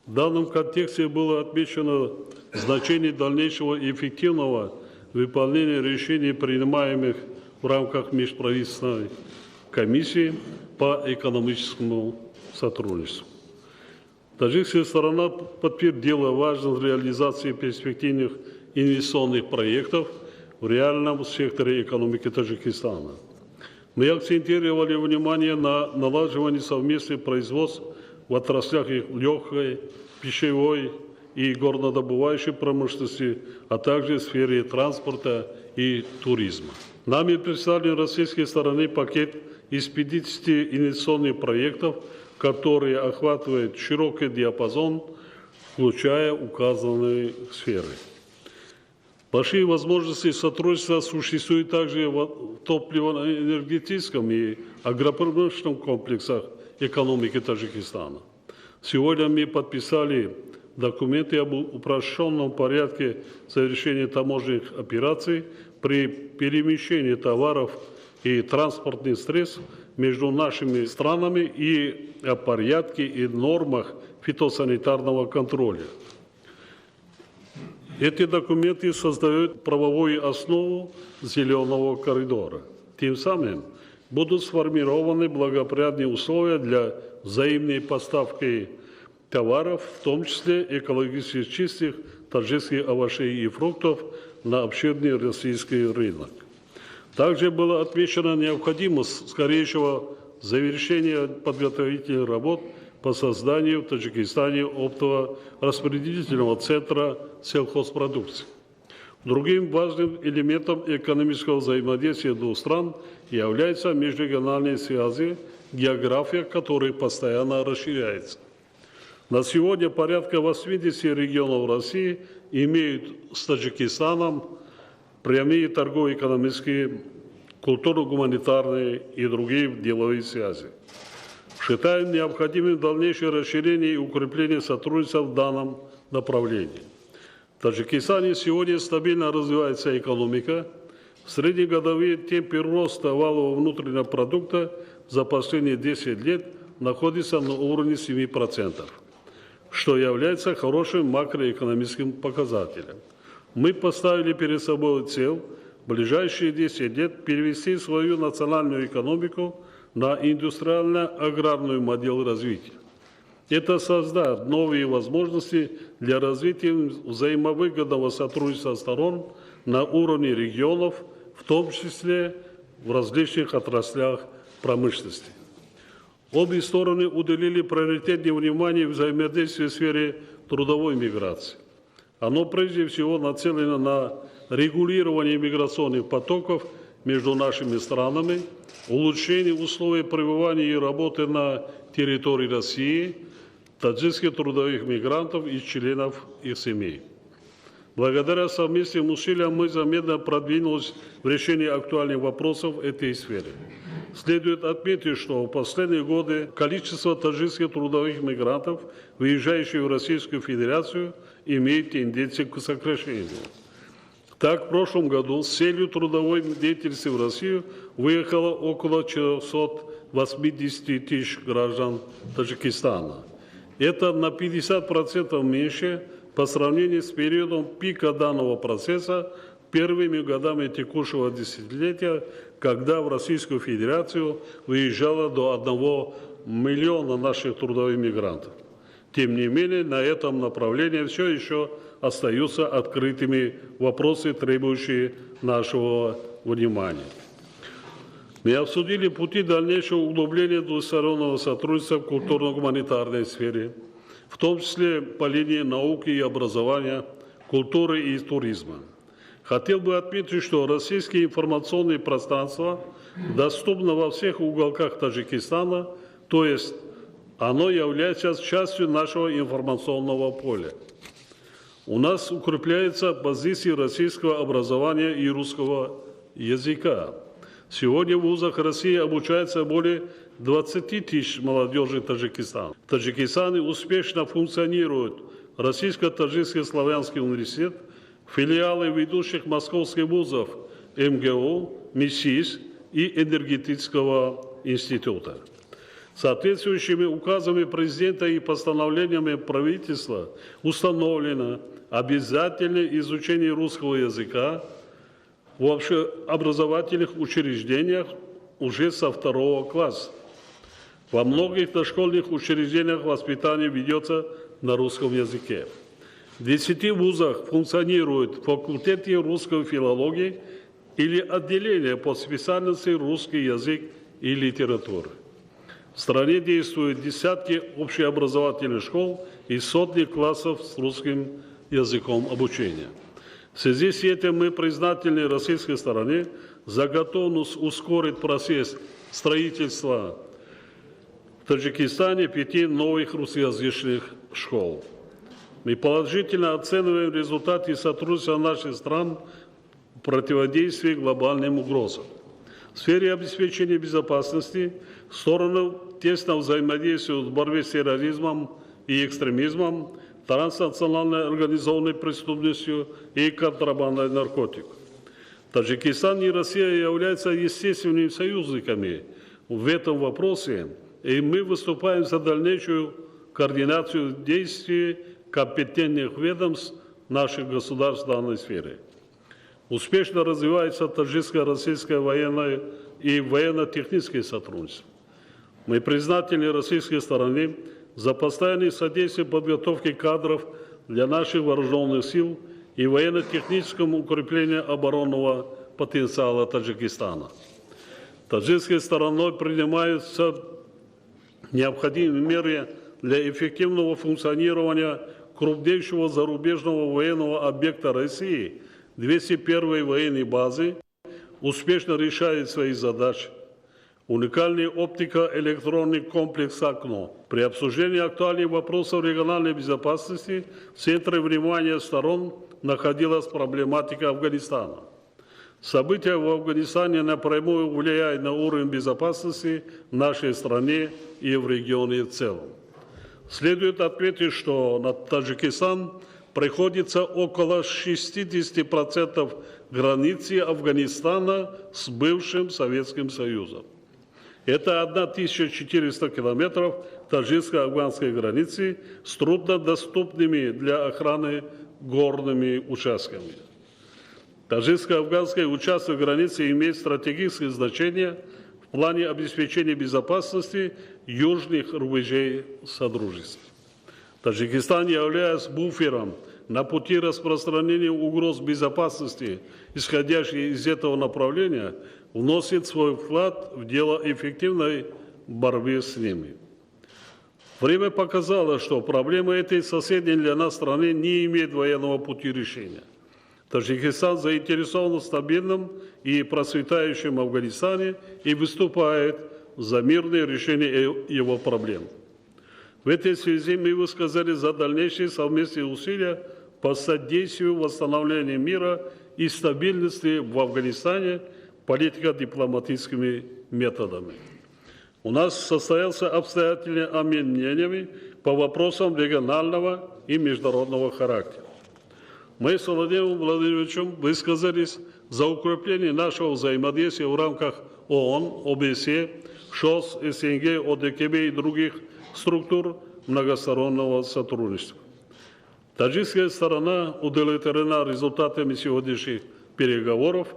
В данном контексте было отмечено значение дальнейшего эффективного выполнения решений, принимаемых в рамках межправительственной комиссии по экономическому сотрудничеству. Таджикская сторона подтвердила важность реализации перспективных инвестиционных проектов в реальном секторе экономики Таджикистана. Мы акцентировали внимание на налаживании совместных производств в отраслях легкой, пищевой и горнодобывающей промышленности, а также в сфере транспорта и туризма. Нами представлен российской стороны пакет из 50 инвестиционных проектов, которые охватывают широкий диапазон, включая указанные сферы. Большие возможности сотрудничества существуют также в топливно-энергетическом и агропромышленном комплексах экономики Таджикистана. Сегодня мы подписали документы об упрощенном порядке совершения таможенных операций при перемещении товаров и транспортных средств между нашими странами и о порядке и нормах фитосанитарного контроля. Эти документы создают правовую основу зеленого коридора. Тем самым будут сформированы благоприятные условия для взаимной поставки товаров, в том числе экологически чистых таджикских овощей и фруктов, на обширный российский рынок. Также была отмечена необходимость скорейшего завершения подготовительных работ по созданию в Таджикистане оптово-распределительного центра сельхозпродукции. Другим важным элементом экономического взаимодействия двух стран являются межрегиональные связи, география которых постоянно расширяется. На сегодня порядка 80 регионов России имеют с Таджикистаном прямые торгово-экономические, культурно-гуманитарные и другие деловые связи. Считаем необходимым дальнейшее расширение и укрепление сотрудничества в данном направлении. В Таджикистане сегодня стабильно развивается экономика. Среднегодовые темпы роста валового внутреннего продукта за последние 10 лет находятся на уровне 7%, что является хорошим макроэкономическим показателем. Мы поставили перед собой цель в ближайшие 10 лет перевести свою национальную экономику на индустриально-аграрную модель развития. Это создаст новые возможности для развития взаимовыгодного сотрудничества сторон на уровне регионов, в том числе в различных отраслях промышленности. Обе стороны уделили приоритетное внимание взаимодействию в сфере трудовой миграции. Оно прежде всего нацелено на регулирование миграционных потоков между нашими странами, улучшение условий пребывания и работы на территории России, таджикских трудовых мигрантов и членов их семей. Благодаря совместным усилиям мы заметно продвинулись в решении актуальных вопросов этой сферы. Следует отметить, что в последние годы количество таджикских трудовых мигрантов, выезжающих в Российскую Федерацию, имеет тенденцию к сокращению. Так, в прошлом году с целью трудовой деятельности в Россию выехало около 480 тысяч граждан Таджикистана. Это на 50% меньше по сравнению с периодом пика данного процесса первыми годами текущего десятилетия, когда в Российскую Федерацию выезжало до 1 миллиона наших трудовых мигрантов. Тем не менее, на этом направлении все еще остаются открытыми вопросы, требующие нашего внимания. Мы обсудили пути дальнейшего углубления двустороннего сотрудничества в культурно-гуманитарной сфере, в том числе по линии науки и образования, культуры и туризма. Хотел бы отметить, что российские информационные пространства доступны во всех уголках Таджикистана, то есть оно является частью нашего информационного поля. У нас укрепляются позиции российского образования и русского языка. Сегодня в вузах России обучается более 20 тысяч молодежи Таджикистана. В Таджикистане успешно функционирует Российско-Таджикский славянский университет, филиалы ведущих московских вузов МГУ, МИСИС и Энергетического института. Соответствующими указами президента и постановлениями правительства установлено обязательное изучение русского языка в общеобразовательных учреждениях уже со 2 класса. Во многих дошкольных учреждениях воспитание ведется на русском языке. В 10 вузах функционируют факультеты русской филологии или отделения по специальности русский язык и литература. В стране действуют десятки общеобразовательных школ и сотни классов с русским языком обучения. В связи с этим мы признательны российской стороне за готовность ускорить процесс строительства в Таджикистане 5 новых русскоязычных школ. Мы положительно оцениваем результаты сотрудничества наших стран в противодействии глобальным угрозам. В сфере обеспечения безопасности стороны тесно взаимодействуют в борьбе с терроризмом и экстремизмом, транснациональной организованной преступностью и контрабандой наркотиков. Таджикистан и Россия являются естественными союзниками в этом вопросе, и мы выступаем за дальнейшую координацию действий компетентных ведомств наших государств в данной сфере. Успешно развивается таджикско-российское военное и военно-техническое сотрудничество. Мы признательны российской стороне за постоянное содействие подготовке кадров для наших вооруженных сил и военно-техническому укреплению оборонного потенциала Таджикистана. Таджикской стороной принимаются необходимые меры для эффективного функционирования крупнейшего зарубежного военного объекта России, 201-й военной базы, успешно решает свои задачи. Уникальный оптико-электронный комплекс «Окно». При обсуждении актуальных вопросов региональной безопасности в центре внимания сторон находилась проблематика Афганистана. События в Афганистане напрямую влияют на уровень безопасности в нашей стране и в регионе в целом. Следует отметить, что на Таджикистан приходится около 60% границы Афганистана с бывшим Советским Союзом. Это 1400 километров таджикско-афганской границы с труднодоступными для охраны горными участками. Таджикско-афганский участок границы имеет стратегическое значение в плане обеспечения безопасности южных рубежей Содружества. Таджикистан, являясь буфером на пути распространения угроз безопасности, исходящих из этого направления, вносит свой вклад в дело эффективной борьбы с ними. Время показало, что проблема этой соседней для нас страны не имеет военного пути решения. Таджикистан заинтересован в стабильном и процветающем Афганистане и выступает за мирное решение его проблем. В этой связи мы высказали за дальнейшие совместные усилия по содействию восстановлению мира и стабильности в Афганистане политико-дипломатическими методами. У нас состоялся обстоятельный обмен мнениями по вопросам регионального и международного характера. Мы с Владимиром Владимировичем высказались за укрепление нашего взаимодействия в рамках ООН, ОБСЕ, ШОС, СНГ, ОДКБ и других структур многостороннего сотрудничества. Таджикская сторона удовлетворена результатами сегодняшних переговоров.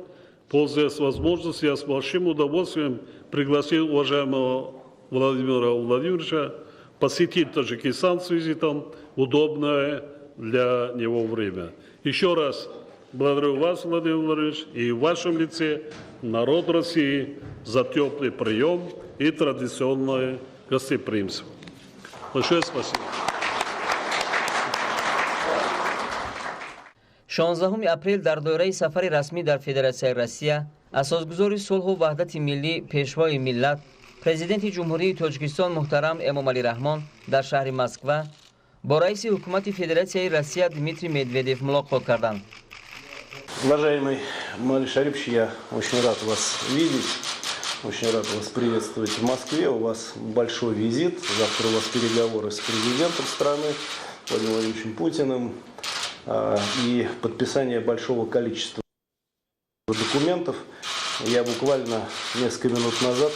Пользуясь возможностью, я с большим удовольствием пригласил уважаемого Владимира Владимировича посетить Таджикистан с визитом в удобное для него время. Еще раз благодарю вас, Владимир Владимирович, и в вашем лице народ России за теплый прием и традиционное гостеприимство. Большое спасибо. 16 апрел дар доираи сафари расмӣ дар Федератсияи Россия асосгузори сулҳу ваҳдати миллӣ, пешвои миллат, президенти Ҷумҳурии Тоҷикистон муҳтарам Эмомалӣ Раҳмон дар шаҳри Москва бо раиси ҳукумати Федератсияи Россия Дмитрий Медведев мулоқот карданд. Уважаемый Эмомали Шарипович, я очень рад вас видеть, очень рад вас приветствовать в Москве. У вас большой визит, завтра у вас переговоры с президентом страны Владимиром Владимировичем Путиным и подписание большого количества документов. Я буквально несколько минут назад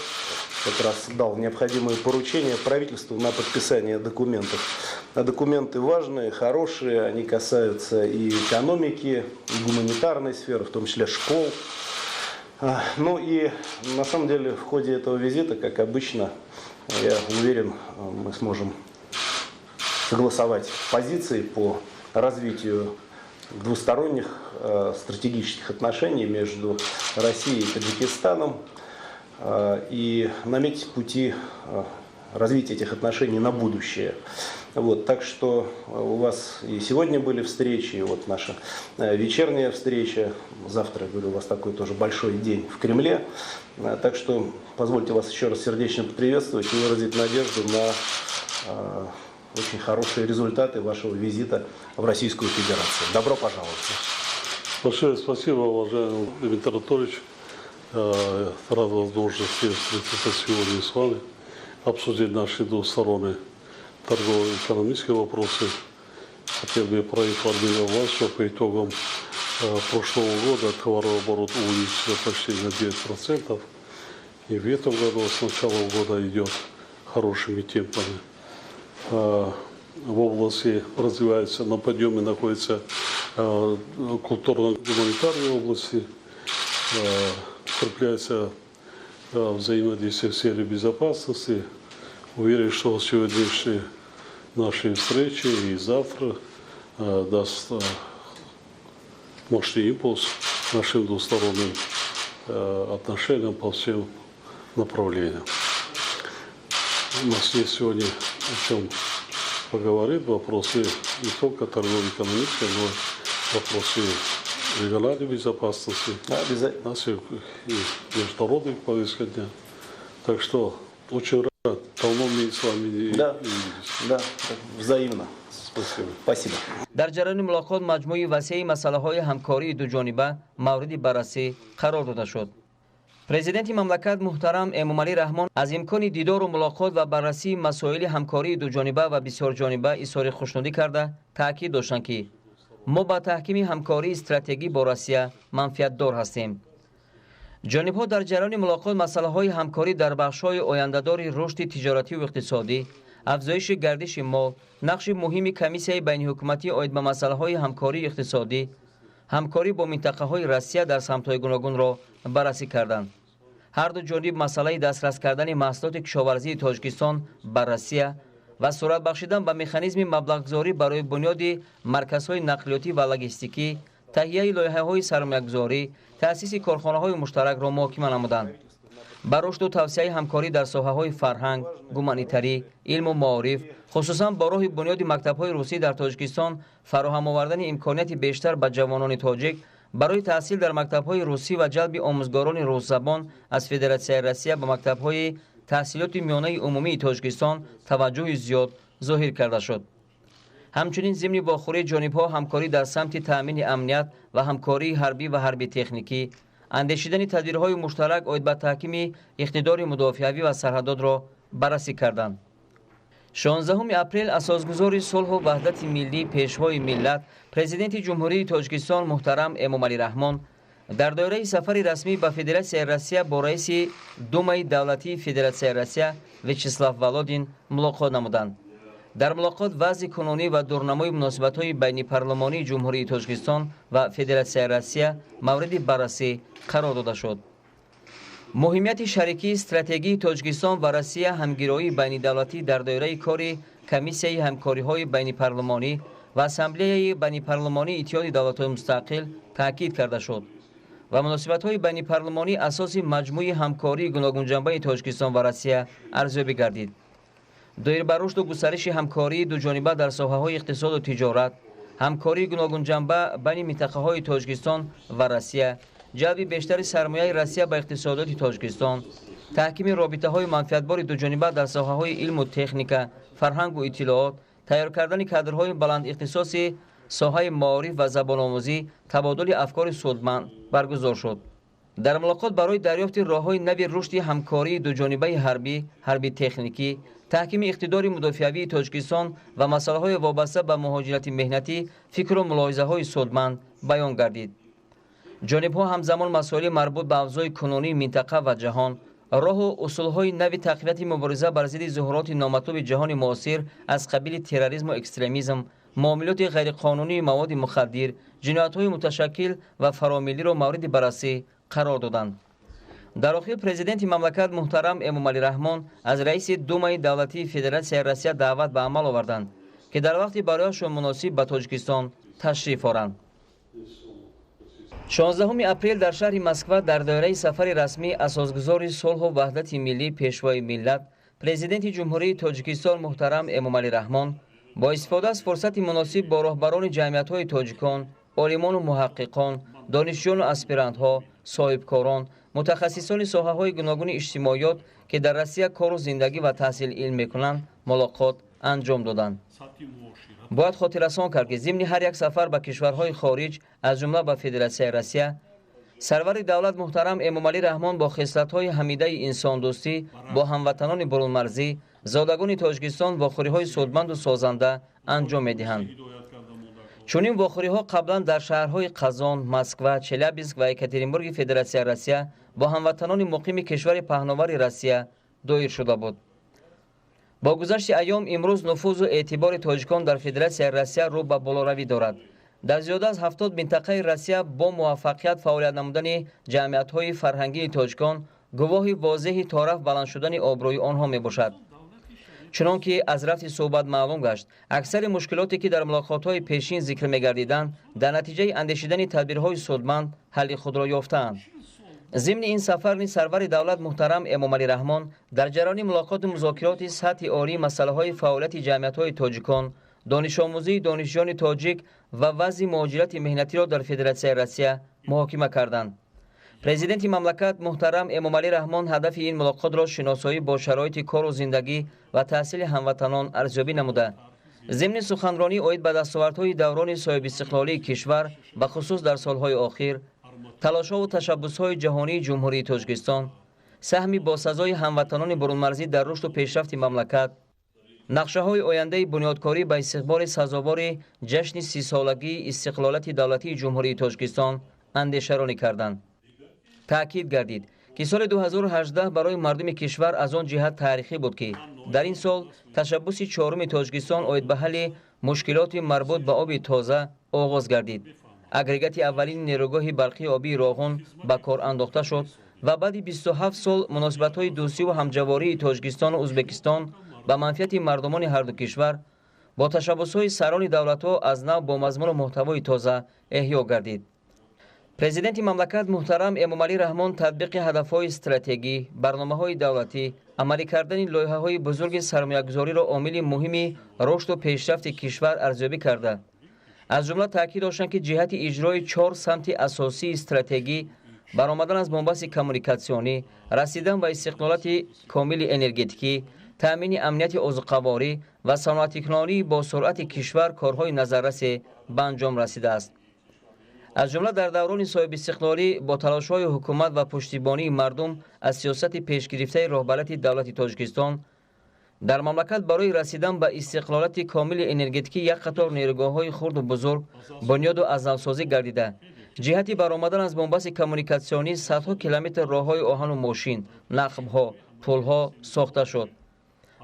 как раз дал необходимые поручения правительству на подписание документов. А документы важные, хорошие, они касаются и экономики, и гуманитарной сферы, в том числе школ. Ну и на самом деле в ходе этого визита, как обычно, я уверен, мы сможем согласовать позиции по развитию двусторонних стратегических отношений между Россией и Таджикистаном и наметить пути развития этих отношений на будущее. Вот, так что у вас и сегодня были встречи, и вот наша вечерняя встреча. Завтра, я говорю, у вас такой тоже большой день в Кремле. Так что позвольте вас еще раз сердечно поприветствовать и выразить надежду на очень хорошие результаты вашего визита в Российскую Федерацию. Добро пожаловать. Большое спасибо, уважаемый Дмитрий Анатольевич. Рад возможности встретиться сегодня с вами, обсудить наши двусторонние торгово-экономические вопросы. Хотел бы проинформировать вас, что по итогам прошлого года товарооборот увеличился почти на 9%. И в этом году с начала года идет хорошими темпами. В области развивается, на подъеме находится культурно-гуманитарной области, укрепляется взаимодействие в сфере безопасности. Уверен, что сегодняшние наши встречи и завтра даст мощный импульс нашим двусторонним отношениям по всем направлениям. У нас есть сегодня о чем поговорить, вопросы не только торгово-экономические, но и вопросы региональной безопасности, наших и международных повестка дня. Так что очень рад, давно мы с вами не виделись. Да, взаимно. Спасибо. Спасибо. Дар ҷараёни мулоқот маҷмӯи васеи масъалаҳои ҳамкории дуҷониба мавриди баррасӣ қарор дода шуд. Президенти мамлакат муҳтарам Эмомалӣ Раҳмон аз имкони дидору мулоқот ва баррасии масоили ҳамкории дуҷониба ва бисёрҷониба изҳори хушнудӣ карда таъкид доштанд, ки мо ба таҳкими ҳамкории стратегӣ бо Россия манфиатдор ҳастем. Ҷонибҳо дар ҷараёни мулоқот масъалаҳои ҳамкорӣ дар бахшҳои ояндадори рушди тиҷоративу иқтисодӣ, афзоиши гардиши мол, нақши муҳими комиссияи байниҳукуматӣ оид ба масъалаҳои ҳамкории иқтисодӣ, ҳамкорӣ бо минтақаҳои Россия дар самтҳои гуногунро баррасӣ карданд. Ҳар ду ҷониб масъалаи дастрас кардани маҳсулоти кишоварзии Тоҷикистон ба Россия ва сурат бахшидан ба механизми маблағгузорӣ барои бунёди марказҳои нақлиётӣ ва логистикӣ, таҳияи лоиҳаҳои сармоягузорӣ, таъсиси корхонаҳои муштаракро муҳокима намуданд. Ба рушду тавсияи ҳамкорӣ дар соҳаҳои фарҳанг, гуманитарӣ, илму маориф, хусусан бо роҳи бунёди мактабҳои русӣ дар Тоҷикистон фароҳам овардани имконияти бештар ба ҷавонони тоҷик барои таҳсил дар мактабҳои русӣ ва ҷалби омӯзгорони русзабон аз Федератсияи Россия ба мактабҳои таҳсилоти миёнаи умумии Тоҷикистон таваҷҷӯҳи зиёд зоҳир карда шуд. Ҳамчунин зимни вохӯрии ҷонибҳо ҳамкорӣ дар самти таъмини амният ва ҳамкории ҳарбӣ ва ҳарбӣ-техникӣ, андешидани тадбирҳои муштарак оид ба таҳкими иқтидори мудофиавӣ ва сарҳадотро баррасӣ карданд. 16 апрел асосгузори сулҳу ваҳдати миллӣ, Пешвои миллат, Президенти Ҷумҳурии Тоҷикистон муҳтарам Эмомалӣ Раҳмон дар доираи сафари расмӣ ба Федератсияи Россия бо раиси Думаи давлатии Федератсияи Россия Вячеслав Володин мулоқот намуданд. Дар мулоқот вазъи кунунӣ ва дурнамои муносибатҳои байнипарлумонии Ҷумҳурии Тоҷикистон ва Федератсияи Россия мавриди баррасӣ қарор дода шуд. Муҳимияти шарикии стратегии Тоҷикистон ва Россия, ҳамгироии байнидавлатӣ дар доираи кори Комиссияи ҳамкориҳои байнипарлумонӣ ва Ассамблеяи байнипарлумонии Иттиҳоди давлатҳои мустақил таъкид карда шуд ва муносибатҳои байнипарлумонӣ асоси маҷмӯи ҳамкории гуногунҷанбаи Тоҷикистон ва Россия арзёбӣ гардид. Доир ба рушду густариши ҳамкории дуҷониба дар соҳаҳои иқтисоду тиҷорат, ҳамкории гуногунҷанба байни минтақаҳои Тоҷикистон ва Россия, ҷалби бештари сармояи Россия ба иқтисодиёти Тоҷикистон, таҳкими робитаҳои манфиатбори дуҷониба дар соҳаҳои илму техника, фарҳангу иттилоот, тайёр кардани кадрҳои баландихтисоси соҳаи маориф ва забономӯзӣ, табодули афкори судманд баргузор шуд. Дар мулоқот барои дарёфти роҳҳои нави рушди ҳамкории дуҷонибаи ҳарбӣ, ҳарбӣ-техникӣ, таҳкими иқтидори мудофиавии Тоҷикистон ва масъалаҳои вобаста ба муҳоҷирати меҳнатӣ фикру мулоҳизаҳои судманд баён гардид. Ҷонибҳо ҳамзамон масоили марбут ба авзои кунунии минтақа ва ҷаҳон, роҳу усулҳои нави тақвияти мубориза бар зидди зуҳуроти номатлуби ҷаҳони муосир аз қабили терроризму экстремизм, муомилоти ғайриқонунии маводи мухаддир, ҷиноятҳои муташаккил ва фаромиллиро мавриди баррасӣ қарор доданд. Дар охир Президенти мамлакат муҳтарам Эмомалӣ Раҳмон аз раиси Думаи давлатии Федератсияи Россия даъват ба амал оварданд, ки дар вақти барояшон муносиб ба Тоҷикистон ташриф оранд. 16 апрел дар шаҳри Москва дар доираи сафари расмӣ асосгузори сулҳу ваҳдати миллӣ, Пешвои миллат, Президенти Ҷумҳурии Тоҷикистон муҳтарам Эмомалӣ Раҳмон бо истифода аз фурсати муносиб бо роҳбарони ҷамъиятҳои тоҷикон, олимону муҳаққиқон, донишҷӯёну аспирантҳо, соҳибкорон, мутахассисони соҳаҳои гуногуни иҷтимоиёт, ки дар Россия кору зиндагӣ ва таҳсили илм мекунанд, мулоқот анҷом доданд. Бояд хотиррасон кард, ки зимни ҳар як сафар ба кишварҳои хориҷ, аз ҷумла ба Федератсияи Россия, сарвари давлат муҳтарам Эмомалӣ Раҳмон бо хислатҳои ҳамидаи инсондӯстӣ бо ҳамватанони бурунмарзӣ, зодагони Тоҷикистон вохӯриҳои судманду созанда анҷом медиҳанд. Чунин вохӯриҳо қаблан дар шаҳрҳои Қазон, Москва, Челябинск ва Екатеринбурги Федератсияи Россия бо ҳамватанони муқими кишвари паҳновари Россия доир шуда буд. Бо гузашти айём имрӯз нуфузу эътибори тоҷикон дар Федератсияи Россия рӯ ба болоравӣ дорад. Дар зиёда аз 70 минтақаи Россия бо муваффақият фаъолият намудани ҷамъиятҳои фарҳангии тоҷикон гувоҳи возеҳи тораф баланд шудани обрӯи онҳо мебошад. Чунон ки аз рафти суҳбат маълум гашт, аксари мушкилоте ки дар мулоқотҳои пешин зикр мегардиданд, дар натиҷаи андешидани тадбирҳои судманд ҳалли худро ёфтаанд. Зимни ин сафар низ сарвари давлат муҳтарам Эмомалӣ Раҳмон дар ҷараёни мулоқоту музокироти сатҳи олии масъалаҳои фаъолияти ҷамъиятҳои тоҷикон, донишомӯзии донишҷӯёни тоҷик ва вазъи муҳоҷирати меҳнатиро дар Федератсияи Россия муҳокима карданд. Президенти мамлакат муҳтарам Эмомалӣ Раҳмон ҳадафи ин мулоқотро шиносоӣ бо шароити кору зиндагӣ ва таҳсили ҳамватанон арзёбӣ намуда, зимни суханронӣ оид ба дастовардҳои даврони соҳибистиқлолии кишвар, бахусус дар солҳои охир, талошҳову ташаббусҳои ҷаҳонии Ҷумҳурии Тоҷикистон, саҳми босазои ҳамватанони бурунмарзӣ дар рушду пешрафти мамлакат, нақшаҳои ояндаи бунёдкорӣ ба истиқболи сазовори ҷашни 30-солагии истиқлолияти давлатии Ҷумҳурии Тоҷикистон андешаронӣ карданд. Таъкид гардид, ки соли 2018 барои мардуми кишвар аз он ҷиҳат таърихӣ буд, ки дар ин сол ташаббуси чоруми Тоҷикистон оид ба ҳалли мушкилоти марбут ба оби тоза оғоз гардид. Агрегати аввалини нерӯгоҳи барқии обии Роғун ба кор андохта шуд ва баъди 27 сол муносибатҳои дӯстиву ҳамҷавории Тоҷикистону Ӯзбекистон ба манфиати мардумони ҳарду кишвар бо ташаббусҳои сарони давлатҳо аз нав бо мазмуну муҳтавои тоза эҳё гардид. Президенти мамлакат муҳтарам Эмомалӣ Раҳмон татбиқи ҳадафҳои стратегӣ, барномаҳои давлатӣ, амалӣ кардани лоиҳаҳои бузурги сармоягузориро омили муҳими рушду пешрафти кишвар арзёбӣ карда, аз ҷумла таъкид доштанд, ки ҷиҳати иҷрои 4 самти асосии стратегӣ, баромадан аз бомбасти коммуникатсионӣ, расидан ба истиқлолияти комили энергетикӣ, Таъмини амнияти озуқаворӣ ва саноатикунонии бо суръати кишвар корҳои назаррасе ба анҷом расидааст. Аз ҷумла дар даврони соҳибистиқлолӣ бо талошҳои ҳукумат ва пуштибонии мардум аз сиёсати пешгирифтаи роҳбарияти давлати Тоҷикистон дар мамлакат барои расидан ба истиқлолияти комили энергетикӣ як қатор нерӯгоҳҳои хурду бузург бунёду аз навсозӣ гардида, ҷиҳати баромадан аз бунбасти коммуникатсионӣ садҳо километр роҳҳои оҳану мошин, нақбҳо, пулҳо сохта шуд.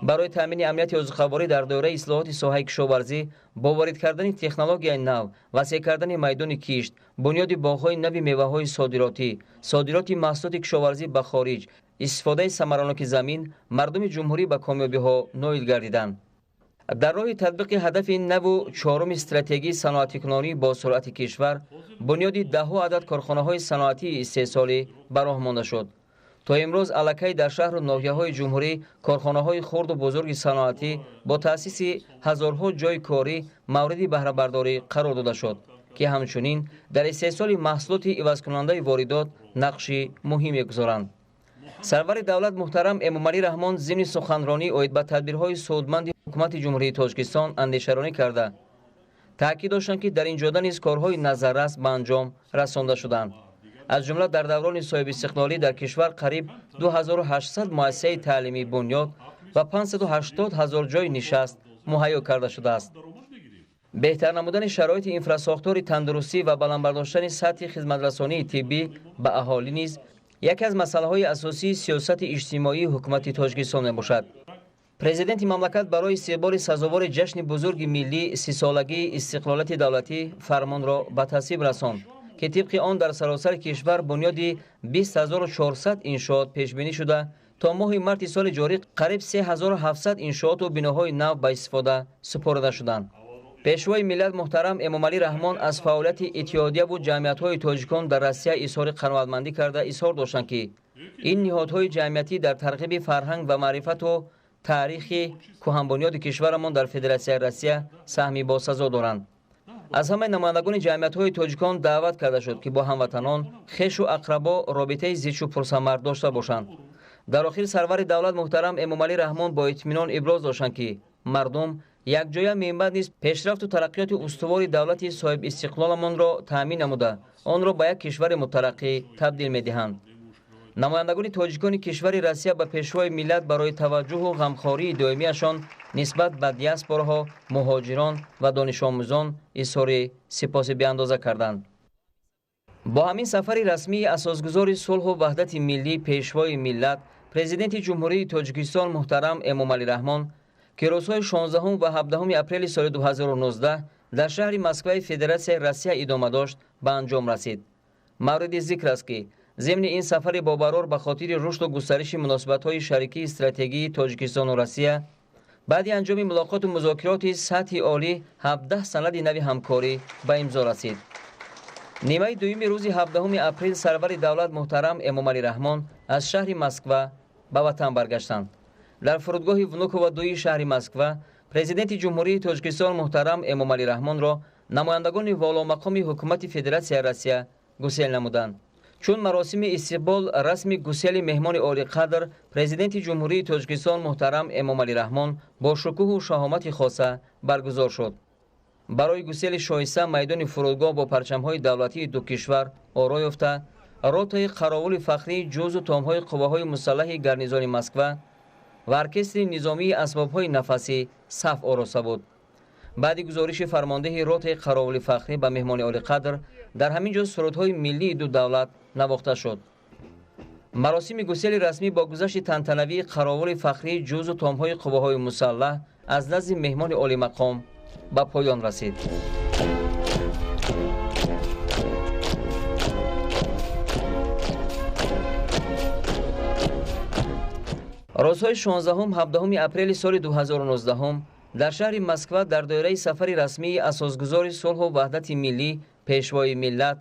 Барои таъмини амнияти озуқаворӣ дар доираи ислоҳоти соҳаи кишоварзӣ бо ворид кардани технологияи нав, васеъ кардани майдони кишт, бунёди боғҳои нави меваҳои содиротӣ, содироти маҳсулоти кишоварзӣ ба хориҷ, истифодаи самараноки замин мардуми ҷумҳурӣ ба комёбиҳо ноил гардиданд. Дар роҳи татбиқи ҳадафи наву чоруми стратегии саноатикунонӣ бо суръати кишвар бунёди даҳҳо адад корхонаҳои саноатии истеҳсолӣ ба роҳ монда шуд. То имрӯз аллакай дар шаҳру ноҳияҳои ҷумҳурӣ корхонаҳои хурду бузурги саноатӣ бо таъсиси ҳазорҳо ҷойи корӣ мавриди баҳрабардорӣ қарор дода шуд, ки ҳамчунин дар истеҳсоли маҳсулоти ивазкунандаи воридот нақши муҳим мегузоранд. Сарвари давлат муҳтарам Эмомалӣ Раҳмон зимни суханронӣ оид ба тадбирҳои судманди ҳукумати Ҷумҳурии Тоҷикистон андешаронӣ карда, таъкид доштанд, ки дар ин ҷода низ корҳои назаррас ба анҷом расонда шуданд. Аз ҷумла дар даврони соҳибистиқлолӣ дар кишвар қариб 2800 муассисаи таълимӣ бунёд ва 580 ҳазор ҷойи нишаст муҳайё карда шудааст. Беҳтар намудани шароити инфрасохтори тандурустӣ ва баланд бардоштани сатҳи хизматрасонии тиббӣ ба аҳолӣ низ яке аз масъалаҳои асосии сиёсати иҷтимоии ҳукумати Тоҷикистон мебошад. Президенти мамлакат барои истиқболи сазовори ҷашни бузурги миллӣ сисолагии истиқлолияти давлатӣ фармонро ба тасвиб расонд, ки тибқи он дар саросари кишвар бунёди 20400 иншоот пешбинӣ шуда, то моҳи марти соли ҷорӣ қариб 3700 иншооту биноҳои нав ба истифода супорида шуданд. Пешвои миллат муҳтарам Эмомалӣ Раҳмон аз фаъолияти иттиҳодияву ҷамъиятҳои тоҷикон дар Россия изҳори қаноатмандӣ карда изҳор доштанд, ки ин ниҳодҳои ҷамъиятӣ дар тарғиби фарҳанг ва маърифату таърихи кӯҳанбунёди кишварамон дар Федератсияи Россия саҳми босазо доранд. Аз ҳамаи намояндагони ҷамъиятҳои тоҷикон даъват карда шуд, ки бо ҳамватанон, хешу ақрабо робитаи зичу пурсамар дошта бошанд. Дар охир сарвари давлат муҳтарам Эмомалӣ Раҳмон бо итминон иброз доштанд, ки мардум якҷоя минбаъд низ пешрафту тараққиёти устувори давлати соҳибистиқлоламонро таъмин намуда, онро ба як кишвари мутараққӣ табдил медиҳанд. Намояндагони тоҷикони кишвари Россия ба пешвои миллат барои таваҷҷӯҳу ғамхории доимияшон нисбат ба диаспораҳо, муҳоҷирон ва донишомӯзон изҳори сипоси беандоза карданд. Бо ҳамин сафари расмии асосгузори сулҳу ваҳдати миллӣ, пешвои миллат, президенти Ҷумҳурии Тоҷикистон муҳтарам Эмомалӣ Раҳмон, ки рӯзҳои 16 ва 17 апрели соли 2019 дар шаҳри Москваи Федератсияи Россия идома дошт, ба анҷом расид. Мавриди зикр аст, ки зимни ин сафари бобарор ба хотири рушду густариши муносибатҳои шарикии стратегии Тоҷикистону Россия баъди анҷоми мулоқоту музокироти сатҳи олӣ 17 санади нави ҳамкорӣ ба имзо расид. Нимаи дуюми рӯзи 17 апрел сарвари давлат муҳтарам Эмомалӣ Раҳмон аз шаҳри Москва ба ватан баргаштанд. Дар фурудгоҳи Внуково дуи шаҳри Москва президенти Ҷумҳурии Тоҷикистон муҳтарам Эмомалӣ Раҳмонро намояндагони воломақоми ҳукумати Федератсияи Россия гусел намуданд. Чун маросими истиқбол расми гусели меҳмони олиқадр президенти Ҷумҳурии Тоҷикистон муҳтарам Эмомалӣ Раҳмон бо шукӯҳу шаҳомати хоса баргузор шуд. Барои гусели шоиста майдони фурудгоҳ бо парчамҳои давлатии ду кишвар оро ёфта, ротаи қаровули фахрии ҷузу томҳои қувваҳои мусаллаҳи гарнизони Москва ва оркестри низомии асбобҳои нафасӣ саф ороста буд. Баъди гузориши фармондеҳи ротаи қаровули фахрӣ ба меҳмони олиқадр дар ҳамин ҷо сурудҳои миллии ду давлат навохта шуд. Маросими гусели расмӣ бо гузашти тантанавии қаровули фахрии ҷузу томҳои қувваҳои мусаллаҳ аз назди меҳмони олимақом ба поён расид. Рӯзҳои 16-17 апрели соли 2019 дар шаҳри Москва дар доираи сафари расмии асосгузори сулҳу ваҳдати миллӣ, пешвои миллат,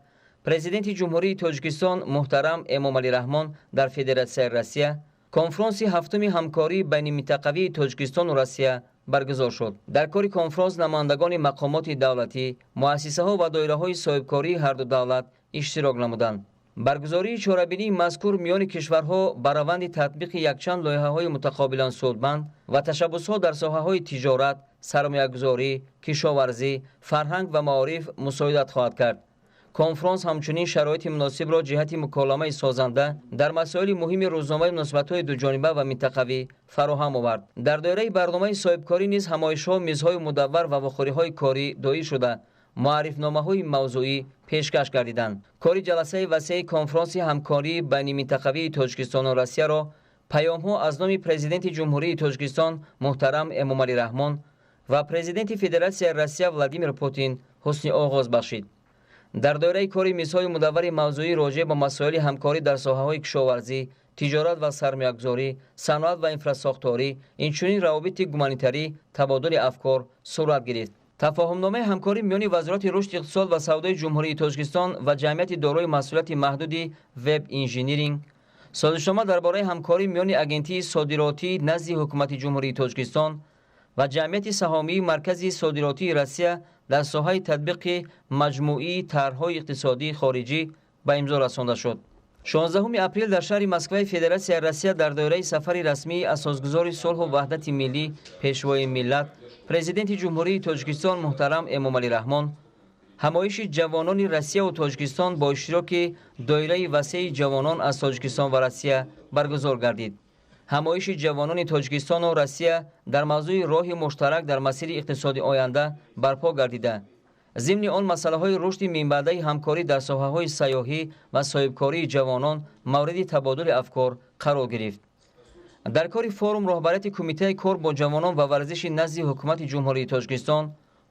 президенти Ҷумҳурии Тоҷикистон муҳтарам Эмомалӣ Раҳмон дар Федератсияи Россия конфронси ҳафтуми ҳамкории байниминтақавии Тоҷикистону Россия баргузор шуд. Дар кори конфронс намояндагони мақомоти давлатӣ, муассисаҳо ва доираҳои соҳибкории ҳарду давлат иштирок намуданд. Баргузории чорабинии мазкур миёни кишварҳо ба раванди татбиқи якчанд лоиҳаҳои мутақобилан судманд ва ташаббусҳо дар соҳаҳои тиҷорат, сармоягузорӣ, кишоварзӣ, фарҳанг ва маориф мусоидат хоҳад кард. Конфронс ҳамчунин шароити муносибро ҷиҳати муколамаи созанда дар масоили муҳими рӯзномаи муносибатҳои дуҷониба ва минтақавӣ фароҳам овард. Дар доираи барномаи соҳибкорӣ низ ҳамоишҳо, мизҳои мудаввар ва вохӯриҳои корӣ доир шуда, муаррифномаҳои мавзӯӣ пешкаш гардиданд. Кори ҷаласаи васеи конфронси ҳамкории байниминтақавии Тоҷикистону Россияро паёмҳо аз номи Президенти Ҷумҳурии Тоҷикистон муҳтарам Эмомалӣ Раҳмон ва Президенти Федератсияи Россия Владимир Путин ҳусни оғоз бахшид. Дар доираи кори мизҳои мудаввари мавзӯӣ роҷеъ ба масоили ҳамкорӣ дар соҳаҳои кишоварзӣ, тиҷорат ва сармоягузорӣ, саноат ва инфрасохторӣ, инчунин равобити гуманитарӣ табодули афкор сурат гирифт. Тафоҳумномаи ҳамкорӣ миёни Вазорати рушди иқтисод ва савдои Ҷумҳурии Тоҷикистон ва ҷамъияти дорои масъулияти маҳдуди Веб Инжиниринг, созишнома дар бораи ҳамкорӣ миёни Агентии содиротӣ назди Ҳукумати Ҷумҳурии Тоҷикистон ва ҷамъияти саҳомии Маркази содиротии Россия дар соҳаи татбиқи маҷмӯии тарҳҳои иқтисодии хориҷӣ ба имзо расонда шуд. 16 апрел дар шаҳри Москваи Федератсияи Россия дар доираи сафари расмии асосгузори сулҳу ваҳдати миллӣ, Пешвои миллат, Президенти Ҷумҳурии Тоҷикистон муҳтарам Эмомалӣ Раҳмон ҳамоиши ҷавонони Россияву Тоҷикистон бо иштироки доираи васеи ҷавонон аз Тоҷикистон ва Россия баргузор гардид. Ҳамоиши ҷавонони Тоҷикистону Россия дар мавзӯи роҳи муштарак дар масири иқтисоди оянда барпо гардида, зимни он масъалаҳои рушди минбаъдаи ҳамкорӣ дар соҳаҳои сайёҳӣ ва соҳибкории ҷавонон мавриди табодули афкор қарор гирифт. Дар кори форум роҳбарияти Кумитаи кор бо ҷавонон ва варзиши назди Ҳукумати Ҷумҳурии Тоҷикистон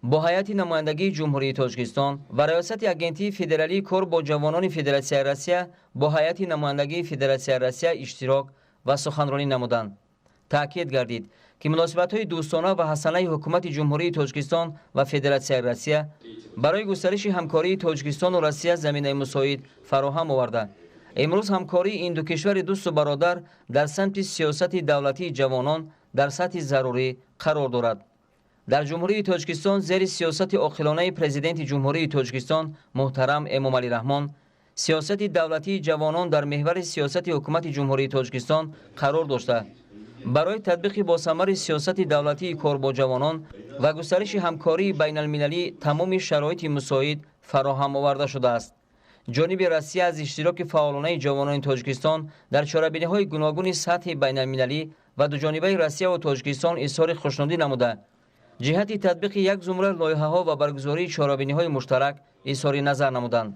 бо ҳайати намояндагии Ҷумҳурии Тоҷикистон ва Раёсати Агентии федералии кор бо ҷавонони Федератсияи Россия бо ҳайати намояндагии Федератсияи Россия иштирок ва суханронӣ намуданд. Таъкид гардид, ки муносибатҳои дӯстона ва ҳасанаи Ҳукумати Ҷумҳурии Тоҷикистон ва Федератсияи Россия барои густариши ҳамкории Тоҷикистону Россия заминаи мусоид фароҳам оварда, имрӯз ҳамкории ин ду кишвари дӯсту бародар дар самти сиёсати давлатии ҷавонон дар сатҳи зарурӣ қарор дорад. Дар Ҷумҳурии Тоҷикистон зери сиёсати оқилонаи Президенти Ҷумҳурии Тоҷикистон муҳтарам Эмомалӣ Раҳмон сиёсати давлатии ҷавонон дар меҳвари сиёсати Ҳукумати Ҷумҳурии Тоҷикистон қарор дошта, барои татбиқи босамари сиёсати давлатии кор бо ҷавонон ва густариши ҳамкории байналмилалӣ тамоми шароити мусоид фароҳам оварда шудааст. Ҷониби Россия аз иштироки фаъолонаи ҷавонони Тоҷикистон дар чорабиниҳои гуногуни сатҳи байналмилалӣ ва дуҷонибаи Россияву Тоҷикистон изҳори хушнудӣ намуда, ҷиҳати татбиқи як зумра лоиҳаҳо ва баргузории чорабиниҳои муштарак изҳори назар намуданд.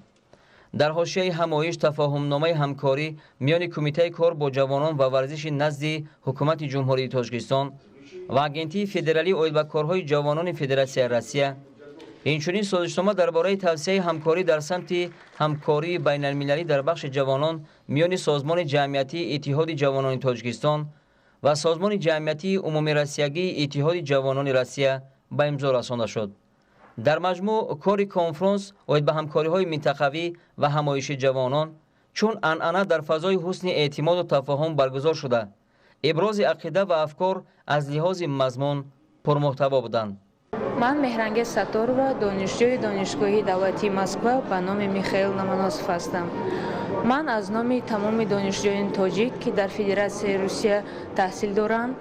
Дар ҳошияи ҳамоиш тафоҳумномаи ҳамкорӣ миёни Кумитаи кор бо ҷавонон ва варзиши назди Ҳукумати Ҷумҳурии Тоҷикистон ва Агентии федералӣ оид ба корҳои ҷавонони Федератсияи Россия, инчунин созишнома дар бораи тавсияи ҳамкорӣ дар самти ҳамкории байналмилалӣ дар бахши ҷавонон миёни Созмони ҷамъиятии Иттиҳоди ҷавонони Тоҷикистон ва Созмони ҷамъиятии умумирассиягии Иттиҳоди ҷавонони Россия ба имзо расонда шуд. Дар маҷмӯъ кори конфронс оид ба ҳамкориҳои минтақавӣ ва ҳамоиши ҷавонон чун анъана дар фазои ҳусни эътимоду тафоҳум баргузор шуда, ибрози ақида ва афкор аз лиҳози мазмун пурмуҳтаво буданд. Ман Меҳрангез Сатторова, донишҷӯи Донишгоҳи давлатии Москва ба номи Михаил Ломоносов ҳастам. Ман аз номи тамоми донишҷӯёни тоҷик, ки дар Федератсияи Русия таҳсил доранд,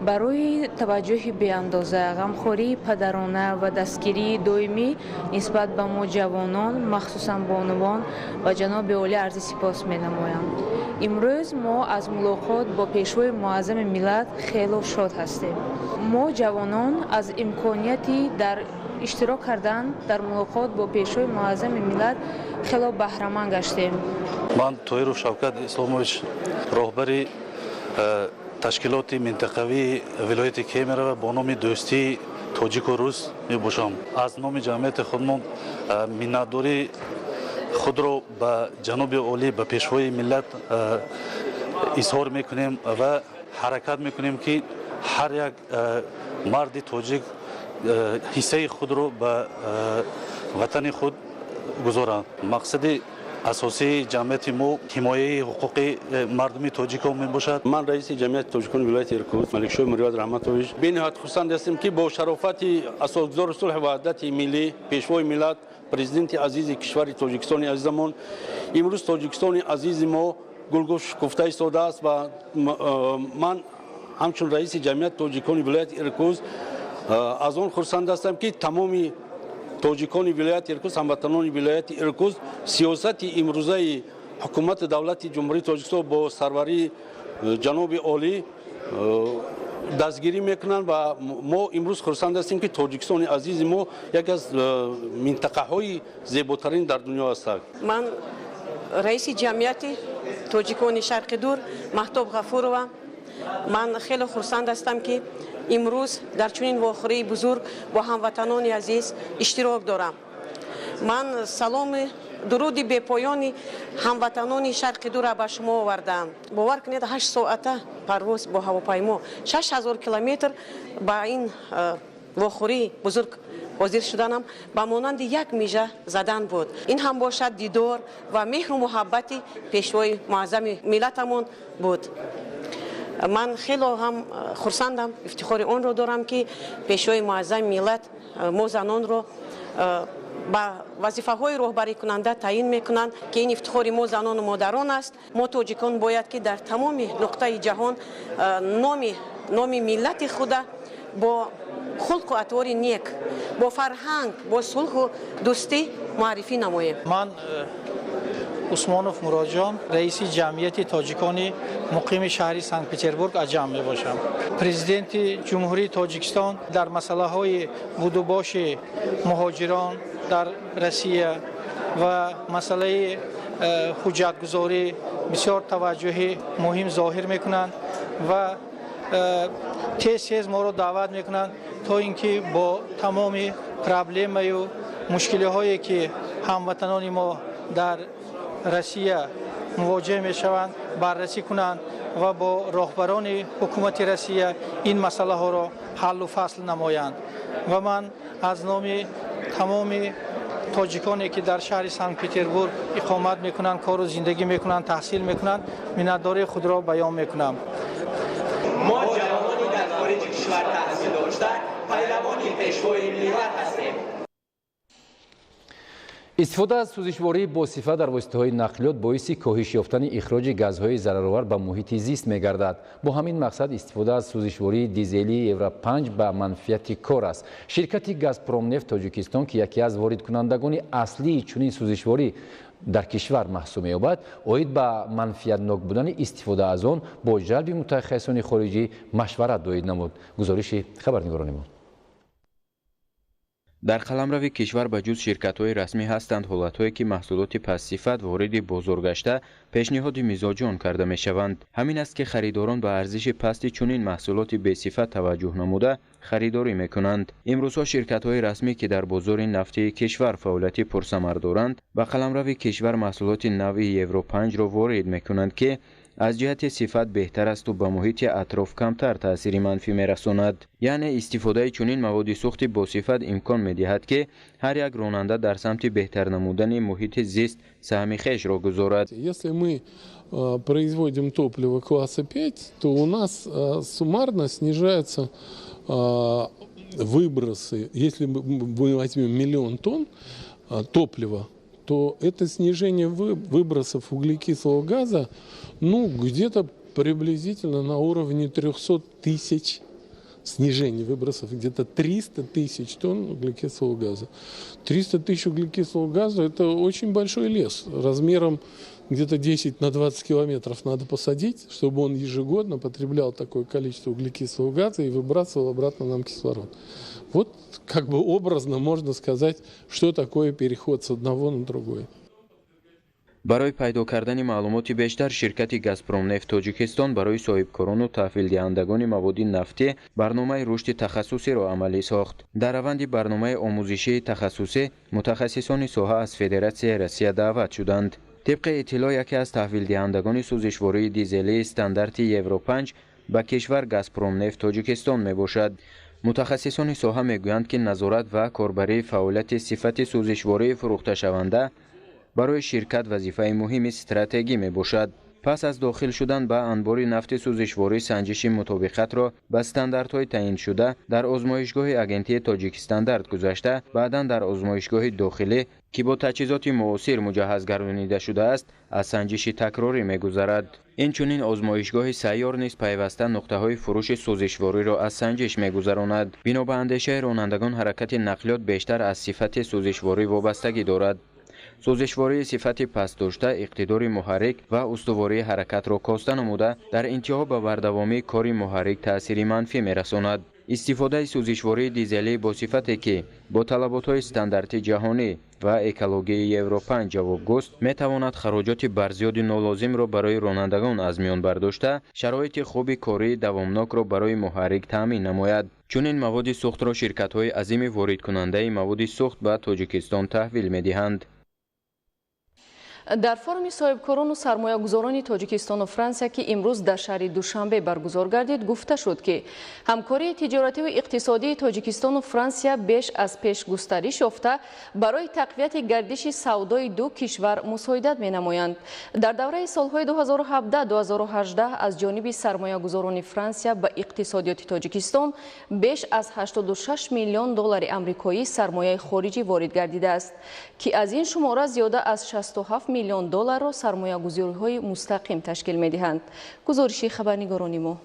барои таваҷҷӯҳи беандоза, ғамхории падарона ва дастгирии доимӣ нисбат ба мо ҷавонон, махсусан бонувон, ба ҷаноби олӣ арзи сипос менамоям. Имрӯз мо аз мулоқот бо Пешвои муаззами миллат хело шод ҳастем. Мо ҷавонон аз имконияти дар иштирок кардан дар мулоқот бо Пешвои муаззами миллат хело баҳраманд гаштем. Ман Тоиров Шавкат Исломович, роҳбари ташкилоти минтақавии вилояти Кемерово бо номи Дӯстии тоҷику рус мебошам. Аз номи ҷамъияти худмон миннатдории худро ба ҷаноби олӣ, ба Пешвои миллат изҳор мекунем ва ҳаракат мекунем, ки ҳар як марди тоҷик ҳиссаи худро ба ватани худ гузоранд. Мақсади Асосии ҷамъияти мо ҳимояи ҳуқуқи мардуми тоҷикон мебошад. Ман раиси ҷамъияти тоҷикони вилояти Иркутск Маликшоҳ Муриваз Раҳматович бениҳоят хурсанд ҳастем, ки бо шарофати асосгузори сулҳу ваҳдати миллӣ, пешвои миллат, президенти азизи кишвари Тоҷикистони азизамон, имрӯз Тоҷикистони азизи мо гулгул шукуфта истодааст ва ман ҳамчун раиси ҷамъияти тоҷикони вилояти Иркутск аз он хурсанд ҳастам, ки тамоми тоҷикони вилояти Иркутск, ҳамватанони вилояти Иркутск сиёсати имрӯзаи ҳукумати давлати Ҷумҳурии Тоҷикистон бо сарварии ҷаноби олӣ дастгирӣ мекунанд ва мо имрӯз хурсанд ҳастем, ки Тоҷикистони азизи мо яке аз минтақаҳои зеботарин дар дунё аст. Ман раиси ҷамъияти тоҷикони Шарқи Дур Маҳтоб Ғафурова. Ман хеле хурсанд ҳастам, ки имрӯз дар чунин вохӯрии бузург бо ҳамватанони азиз иштирок дорам. Ман саломи дуруди бепоёни ҳамватанони Шарқи Дурра ба шумо овардаам. Бовар кунед, 8 соата парвоз бо ҳавопаймо, 6000 километр ба ин вохӯрии бузург ҳозир шуданам ба монанди як мижа задан буд. Ин ҳам бошад дидор ва меҳру муҳаббати пешвои муаззами миллатамон буд. Ман хело ҳам хурсандам, ифтихори онро дорам, ки пешвои муаззами миллат мо занонро ба вазифаҳои роҳбарикунанда таъин мекунанд, ки ин ифтихори мо занону модарон аст. Мо тоҷикон бояд ки дар тамоми нуқтаи ҷаҳон номи миллати худа бо хулқу атвори нек, бо фарҳанг, бо сулҳу дӯстӣ муаррифӣ намоем. Ман Усмонов Муроҷон, раиси ҷамъияти тоҷикони муқими шаҳри Санкт Петербург Аҷам мебошам. Президенти Ҷумҳурии Тоҷикистон дар масъалаҳои будубоши муҳоҷирон дар Россия ва масъалаи ҳуҷҷатгузорӣ бисёр таваҷҷӯҳи муҳим зоҳир мекунанд ва тез тез моро даъват мекунанд, то ин ки бо тамоми проблемаю мушкилиҳое, ки ҳамватанони мо дар Россия мувоҷеҳ мешаванд, баррасӣ кунанд ва бо роҳбарони ҳукумати Россия ин масъалаҳоро ҳаллу фасл намоянд. Ва ман аз номи тамоми тоҷиконе, ки дар шаҳри Санкт Петербург иқомат мекунанд, кору зиндагӣ мекунанд, таҳсил мекунанд, миннатдории худро баён мекунам. Мо ҷавонони дар хориҷи кишвар таҳсил дошта пайравони пешвои миллат ҳастем. Истифода аз сӯзишвории босифат дар воситаҳои нақлиёт боиси коҳиш ёфтани ихроҷи газҳои зараровар ба муҳити зист мегардад. Бо ҳамин мақсад истифода аз сӯзишвории дизелии Евро 5 ба манфиати кор аст. Ширкати Газпромнефт Тоҷикистон, ки яке аз воридкунандагони аслии чунин сӯзишворӣ дар кишвар маҳсуб меёбад, оид ба манфиатнок будани истифода аз он бо ҷалби мутахассисони хориҷӣ машварат доир намуд. Гузориши хабарнигорони мо. Дар қаламрави кишвар ба ҷуз ширкатҳои расмӣ ҳастанд ҳолатҳое, ки маҳсулоти пастсифат вориди бозор гашта, пешниҳоди мизоҷон карда мешаванд. Ҳамин аст, ки харидорон ба арзиши пасти чунин маҳсулоти бесифат таваҷҷӯҳ намуда, харидорӣ мекунанд. Имрӯзҳо ширкатҳои расмӣ, ки дар бозори нафтии кишвар фаъолияти пурсамар доранд, ба қаламрави кишвар маҳсулоти навъи Евро 5-ро ворид мекунанд, ки аз ҷиҳати сифат беҳтар асту ба муҳити атроф камтар таъсири манфӣ мерасонад. Яъне истифодаи чунин маводи сӯхти босифат имкон медиҳад, ки ҳар як ронанда дар самти беҳтар намудани муҳити зист саҳми хешро гузорад. Если мы производим топливо класса 5, то у нас суммарно снижаются выбросы. Если мы возьмем миллион тонн топлива, то это снижение выбросов углекислого газа, ну, где-то приблизительно на уровне 300 тысяч, снижение выбросов где-то 300 тысяч тонн углекислого газа. 300 тысяч углекислого газа – это очень большой лес, размером где-то 10 на 20 километров надо посадить, чтобы он ежегодно потреблял такое количество углекислого газа и выбрасывал обратно нам кислород. Вот как бы образно можно сказать, что такое переход с одного на другой. Барои пайдо кардани маълумоти бештар ширкати Газпромнефт Тоҷикистон барои соҳибкорону таҳвилдиҳандагони маводи нафтӣ барномаи рушди тахассусиро амалӣ сохт. Дар раванди барномаи омӯзишии тахассусӣ мутахассисони соҳа аз Федератсияи Россия даъват шуданд. Тибқи иттилоъ, яке аз таҳвилдиҳандагони сӯзишвории дизелии стандарти Евро 5 ба кишвар Газпромнефт Тоҷикистон мебошад. Мутахассисони соҳа мегӯянд, ки назорат ва корбарии фаъолияти сифати сӯзишвории фурӯхташаванда Барои ширкат вазифаи муҳими стратегӣ мебошад. Пас аз дохил шудан ба анбори нафти сӯзишворӣ, санҷиши мутобиқатро ба стандартҳои таъиншуда дар озмоишгоҳи агентии Тоҷикстандарт гузашта, баъдан дар озмоишгоҳи дохилӣ, ки бо таҷҳизоти муосир муҷаҳҳаз гардонида шудааст, аз санҷиши такрорӣ мегузарад. Инчунин озмоишгоҳи сайёр низ пайваста нуқтаҳои фурӯши сӯзишвориро аз санҷиш мегузаронад. Бино ба андешаи ронандагон, ҳаракати нақлиёт бештар аз сифати сӯзишворӣ вобастагӣ дорад. Сӯзишвории сифати паст дошта иқтидори муҳаррик ва устувории ҳаракатро коста намуда, дар интиҳо ба бардавомии кори муҳаррик таъсири манфӣ мерасонад. Истифодаи сӯзишвории дизелӣ бо сифате, ки бо талаботҳои стандарти ҷаҳонӣ ва экологии Евро 5 ҷавобгӯст, метавонад хароҷоти барзиёди нолозимро барои ронандагон аз миён бардошта, шароити хуби кории давомнокро барои муҳаррик таъмин намояд. Чунин маводи сӯхтро ширкатҳои азими воридкунандаи маводи сӯхт ба Тоҷикистон таҳвил медиҳанд. Дар форуми соҳибкорону сармоягузорони Тоҷикистону Франсия, ки имрӯз дар шаҳри Душанбе баргузор гардид, гуфта шуд, ки ҳамкории тиҷоративу иқтисодии Тоҷикистону Франсия беш аз пеш густариш ёфта, барои тақвияти гардиши савдои ду кишвар мусоидат менамоянд. Дар давраи солҳои 2017-2018 аз ҷониби сармоягузорони Франсия ба иқтисодиёти Тоҷикистон беш аз 86 миллион доллари амрикоӣ сармояи хориҷӣ ворид гардидааст, ки аз ин шумора зиёда аз 67 миллион долларро сармоягузориҳои мустақим ташкил медиҳанд. Гузориши хабарнигорони мо.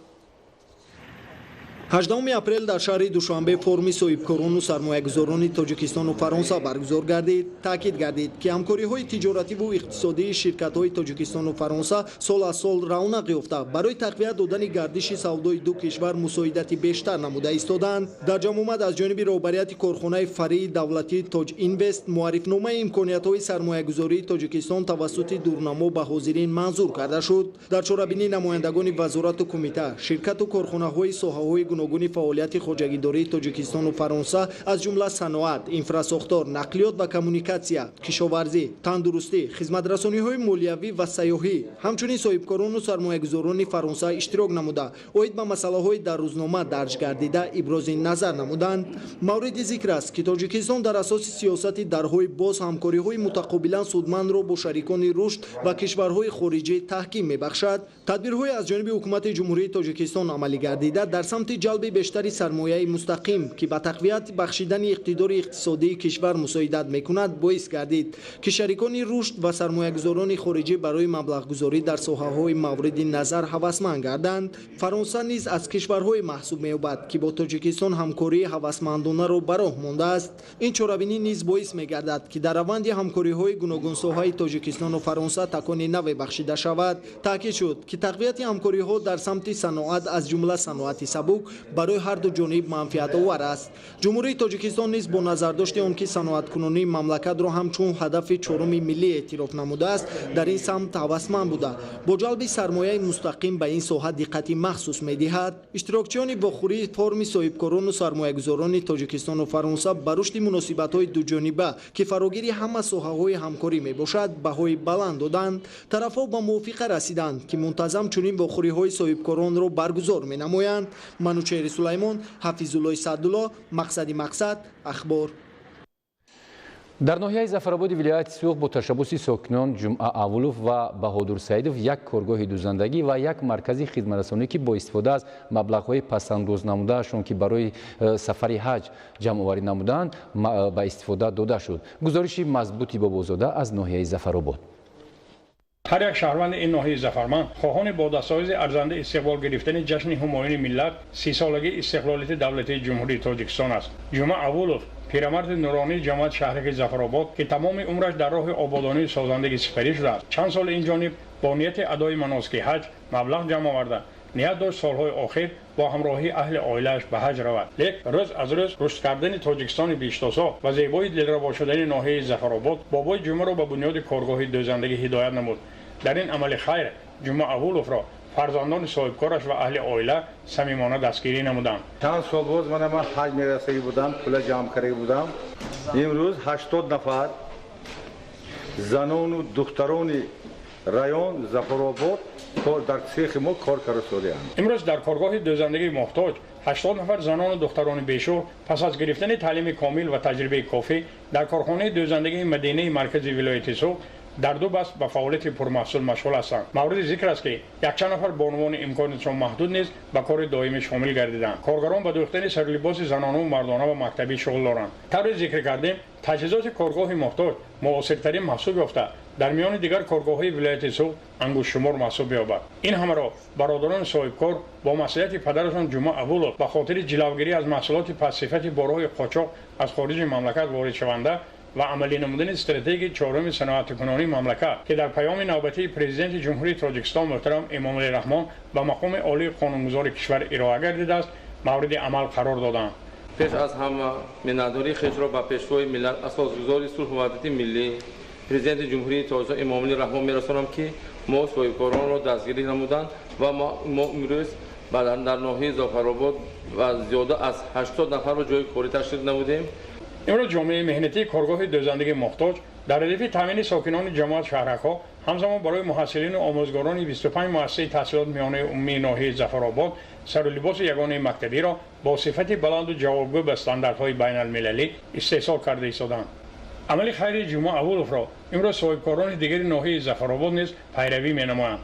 18 апрел дар шаҳри Душанбе форуми соҳибкорону сармоягузорони Тоҷикистону Фаронса баргузор гардид. Таъкид гардид, ки ҳамкориҳои тиҷоративу иқтисодии ширкатҳои Тоҷикистону Фаронса сол аз сол равнақ ёфта, барои тақвият додани гардиши савдои ду кишвар мусоидати бештар намуда истодаанд. Дар ҷамъомад аз ҷониби роҳбарияти корхонаи фаръии давлатии Тоҷ Инвест муаррифномаи имкониятҳои сармоягузории Тоҷикистон тавассути дурнамо ба ҳозирин манзур карда шуд. Дар чорабинӣ намояндагони вазорату кумита, ширкату корхонаҳои соҳаҳои гуногуни фаъолияти хоҷагидории Тоҷикистону Фаронса, аз ҷумла саноат, инфрасохтор, нақлиёт ва коммуникатсия, кишоварзӣ, тандурустӣ, хизматрасониҳои молиявӣ ва сайёҳӣ, ҳамчунин соҳибкорону сармоягузорони Фаронса иштирок намуда, оид ба масъалаҳои дар рӯзнома дарҷ гардида ибрози назар намуданд. Мавриди зикр аст, ки Тоҷикистон дар асоси сиёсати дарҳои боз ҳамкориҳои мутақобилан судмандро бо шарикони рушд ва кишварҳои хориҷӣ таҳким мебахшад. Тадбирҳои аз ҷониби ҳукумати Ҷумҳурии Тоҷикистон амалӣ гардида дар самти ҷалби бештари сармояи мустақим, ки ба тақвият бахшидани иқтидори иқтисодии кишвар мусоидат мекунад, боис гардид, ки шарикони рушд ва сармоягузорони хориҷӣ барои маблағгузорӣ дар соҳаҳои мавриди назар ҳавасманд гарданд. Фаронса низ аз кишварҳое маҳсуб меёбад, ки бо Тоҷикистон ҳамкории ҳавасмандонаро ба роҳ мондааст. Ин чорабинӣ низ боис мегардад, ки дар раванди ҳамкориҳои гуногунсоҳаи Тоҷикистону Фаронса такони наве бахшида шавад. Таъкид шуд, ки тақвияти ҳамкориҳо дар самти саноат, аз ҷумла саноати сабук, барои ҳар ду ҷониб манфиатовар аст. Ҷумҳурии Тоҷикистон низ бо назардошти он ки саноаткунонии мамлакатро ҳамчун ҳадафи чоруми миллӣ эътироф намудааст, дар ин самт ҳавасманд буда, бо ҷалби сармояи мустақим ба ин соҳа диққати махсус медиҳад. Иштирокчиёни вохӯрии форуми соҳибкорону сармоягузорони Тоҷикистону Фаронса ба рушди муносибатҳои дуҷониба, ки фарогири ҳама соҳаҳои ҳамкорӣ мебошад, баҳои баланд доданд. Тарафҳо ба мувофиқа расиданд, ки мунтазам чунин вохӯриҳои соҳибкоронро баргузор менамоянд. Манучеҳри Сулаймон, Ҳафизуллои Саъдулло, Мақсади Мақсад, Ахбор. Дар ноҳияи Зафарободи вилояти Суғд бо ташаббуси сокинон Ҷумъа Авулов ва Баҳодур Саидов як коргоҳи дӯзандагӣ ва як маркази хизматрасонӣ, ки бо истифода аз маблағҳои пасандоз намудаашон, ки барои сафари ҳаҷ ҷамъоварӣ намуданд, ба истифода дода шуд. Гузориши Мазбути Бобозода аз ноҳияи Зафаробод. Ҳар як шаҳрванди ин ноҳияи зафарманд хоҳони бо дастовези арзанда истиқбол гирифтани ҷашни ҳумоюни миллат, 30-солагии истиқлолияти давлатии Ҷумҳурии Тоҷикистон аст. Ҷумъа Авулов, пирамарди нуронии ҷамоати шаҳраки Зафаробод, ки тамоми умраш дар роҳи ободонию созандагӣ сипарӣ шудааст, чанд сол ин ҷониб бо нияти адои маносики ҳаҷ маблағ ҷамъ оварда, ният дошт солҳои охир бо ҳамроҳии аҳли оилааш ба ҳаҷ равад. Лек рӯз аз рӯз рушд кардани Тоҷикистони биҳиштосо ва зебои дилрабо шудани ноҳияи Зафаробод бобои Ҷумъаро ба бунёди коргоҳи дӯзандагӣ ҳидоят намуд. Дар ин амали хайр Ҷумъа Авуловро фарзандони соҳибкораш ва аҳли оила самимона дастгирӣ намуданд. Чанд сол боз ман ҳаҷ мерасагӣ будам, пула ҷамъ карда будам. Имрӯз 80 нафар занону духтарони район Зафаробод дар цехи мо кор карда шудаанд. Имрӯз дар коргоҳи дӯзандагии Муҳтоҷ 80 нафар занону духтарони бешӯр пас аз гирифтани таълими комил ва таҷрибаи кофӣ дар корхонаи дӯзандагии Мадинаи маркази вилояти Суғд Дар ду баст ба фаъолияти пурмаҳсул машғул ҳастанд. Мавриди зикр аст, ки якчанд нафар бонувони имконотшон маҳдуд низ ба кори доимӣ шомил гардиданд. Коргарон ба дӯхтани сарулибоси занонаву мардона ва мактабӣ шуғл доранд. Тавре зикр кардем, таҷҳизоти коргоҳи Моҳтоҷ муосиртарин маҳсуб ёфта, дар миёни дигар коргоҳҳои вилояти Суғд ангуштшумор маҳсуб меёбад. Ин ҳамаро бародарони соҳибкор бо маслиҳати падарашон Ҷума Абулов ба хотири ҷилавгирӣ аз маҳсулоти пастсифати борҳои қочоқ аз хориҷи мамлакат воридшаванда ва амалӣ намудани стратегияи чоруми саноатикунонии мамлакат, ки дар паёми навбатии Президенти Ҷумҳурии Тоҷикистон муҳтарам Эмомалӣ Раҳмон ба мақоми олии қонунгузори кишвар ироа гардидааст, мавриди амал қарор доданд. Пеш аз ҳама миннатдории хешро ба Пешвои миллат, асосгузори сулҳу ваҳдати миллӣ, Президенти Ҷумҳурии Тоҷикистон Эмомалӣ Раҳмон мерасонам, ки мо соҳибкоронро дастгирӣ намуданд ва мо имрӯз дар ноҳияи Зафаробод ва зиёда аз 80 нафарро ҷои корӣ ташкил намудем. Имрӯз ҷомеаи меҳнатии коргоҳи дӯзандагии Моҳтоҷ дар радифи таъмини сокинони ҷамоат шаҳракҳо, ҳамзамон барои муҳассилину омӯзгорони 25 муассисаи таҳсилоти миёнаи умумии ноҳияи Зафаробод сару либоси ягонаи мактабиро бо сифати баланду ҷавобгӯ ба стандартҳои байналмилалӣ истеҳсол карда истоданд. Амали хайри Ҷума Авуловро имрӯз соҳибкорони дигари ноҳияи Зафаробод низ пайравӣ менамоянд.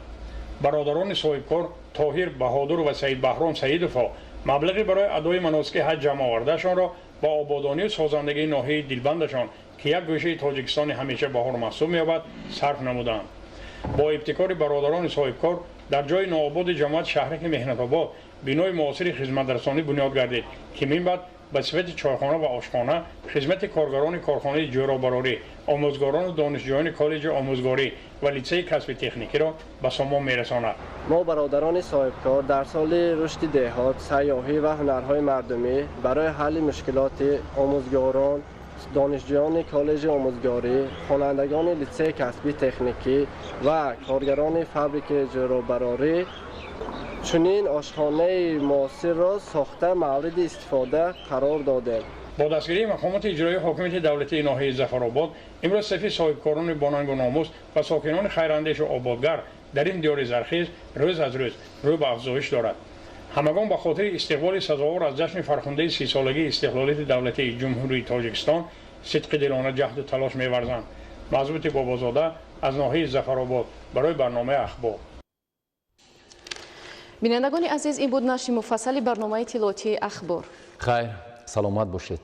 Бародарони соҳибкор Тоҳир Баҳодур ва Саид Баҳром Саидовҳо маблағи барои адои маносики ҳаҷ ҷамъ овардаашонро ба ободонию созандагии ноҳияи дилбандашон, ки як гӯшаи Тоҷикистони ҳамеша баҳор маҳсуб меёбад, сарф намуданд. Бо ибтикори бародарони соҳибкор дар ҷои ноободи ҷамоати шаҳраки Меҳнатобод бинои муосири хизматрасонӣ бунёд гардид, ки минбаъд ба сифати чойхона ва ошхона хизмати коргарони корхонаи ҷӯробарорӣ, омӯзгорону донишҷӯёни коллеҷи омӯзгорӣ ва литсейи касби техникиро ба сомон мерасонад. Мо бародарони соҳибкор дар соли рушди деҳот, сайёҳӣ ва ҳунарҳои мардумӣ барои ҳалли мушкилоти омӯзгорон, донишҷӯёни коллеҷи омӯзгорӣ, хонандагони литсейи касби техникӣ ва коргарони фабрикаи ҷӯробарорӣ чунин ошхонаи муосирро сохта мавриди истифода қарор додем. Бо дастгирии мақомоти иҷроии ҳокимияти давлатии ноҳияи Зафаробод имрӯз сафи соҳибкорони бонангу номус ва сокинони хайрандешу ободгар дар ин диёри зархез рӯз аз рӯз рӯ ба афзоиш дорад. Ҳамагон ба хотири истиқболи сазовор аз ҷашни фархундаи 30-солагии истиқлолияти давлатии Ҷумҳурии Тоҷикистон сидқидилона ҷаҳду талош меварзанд. Мазбути Бобозода аз ноҳияи Зафаробод барои барномаи Ахбор. Бинандагони азиз, ин буд нашри муфассали барномаи иттилоотии Ахбор. Хайр, саломат бошед.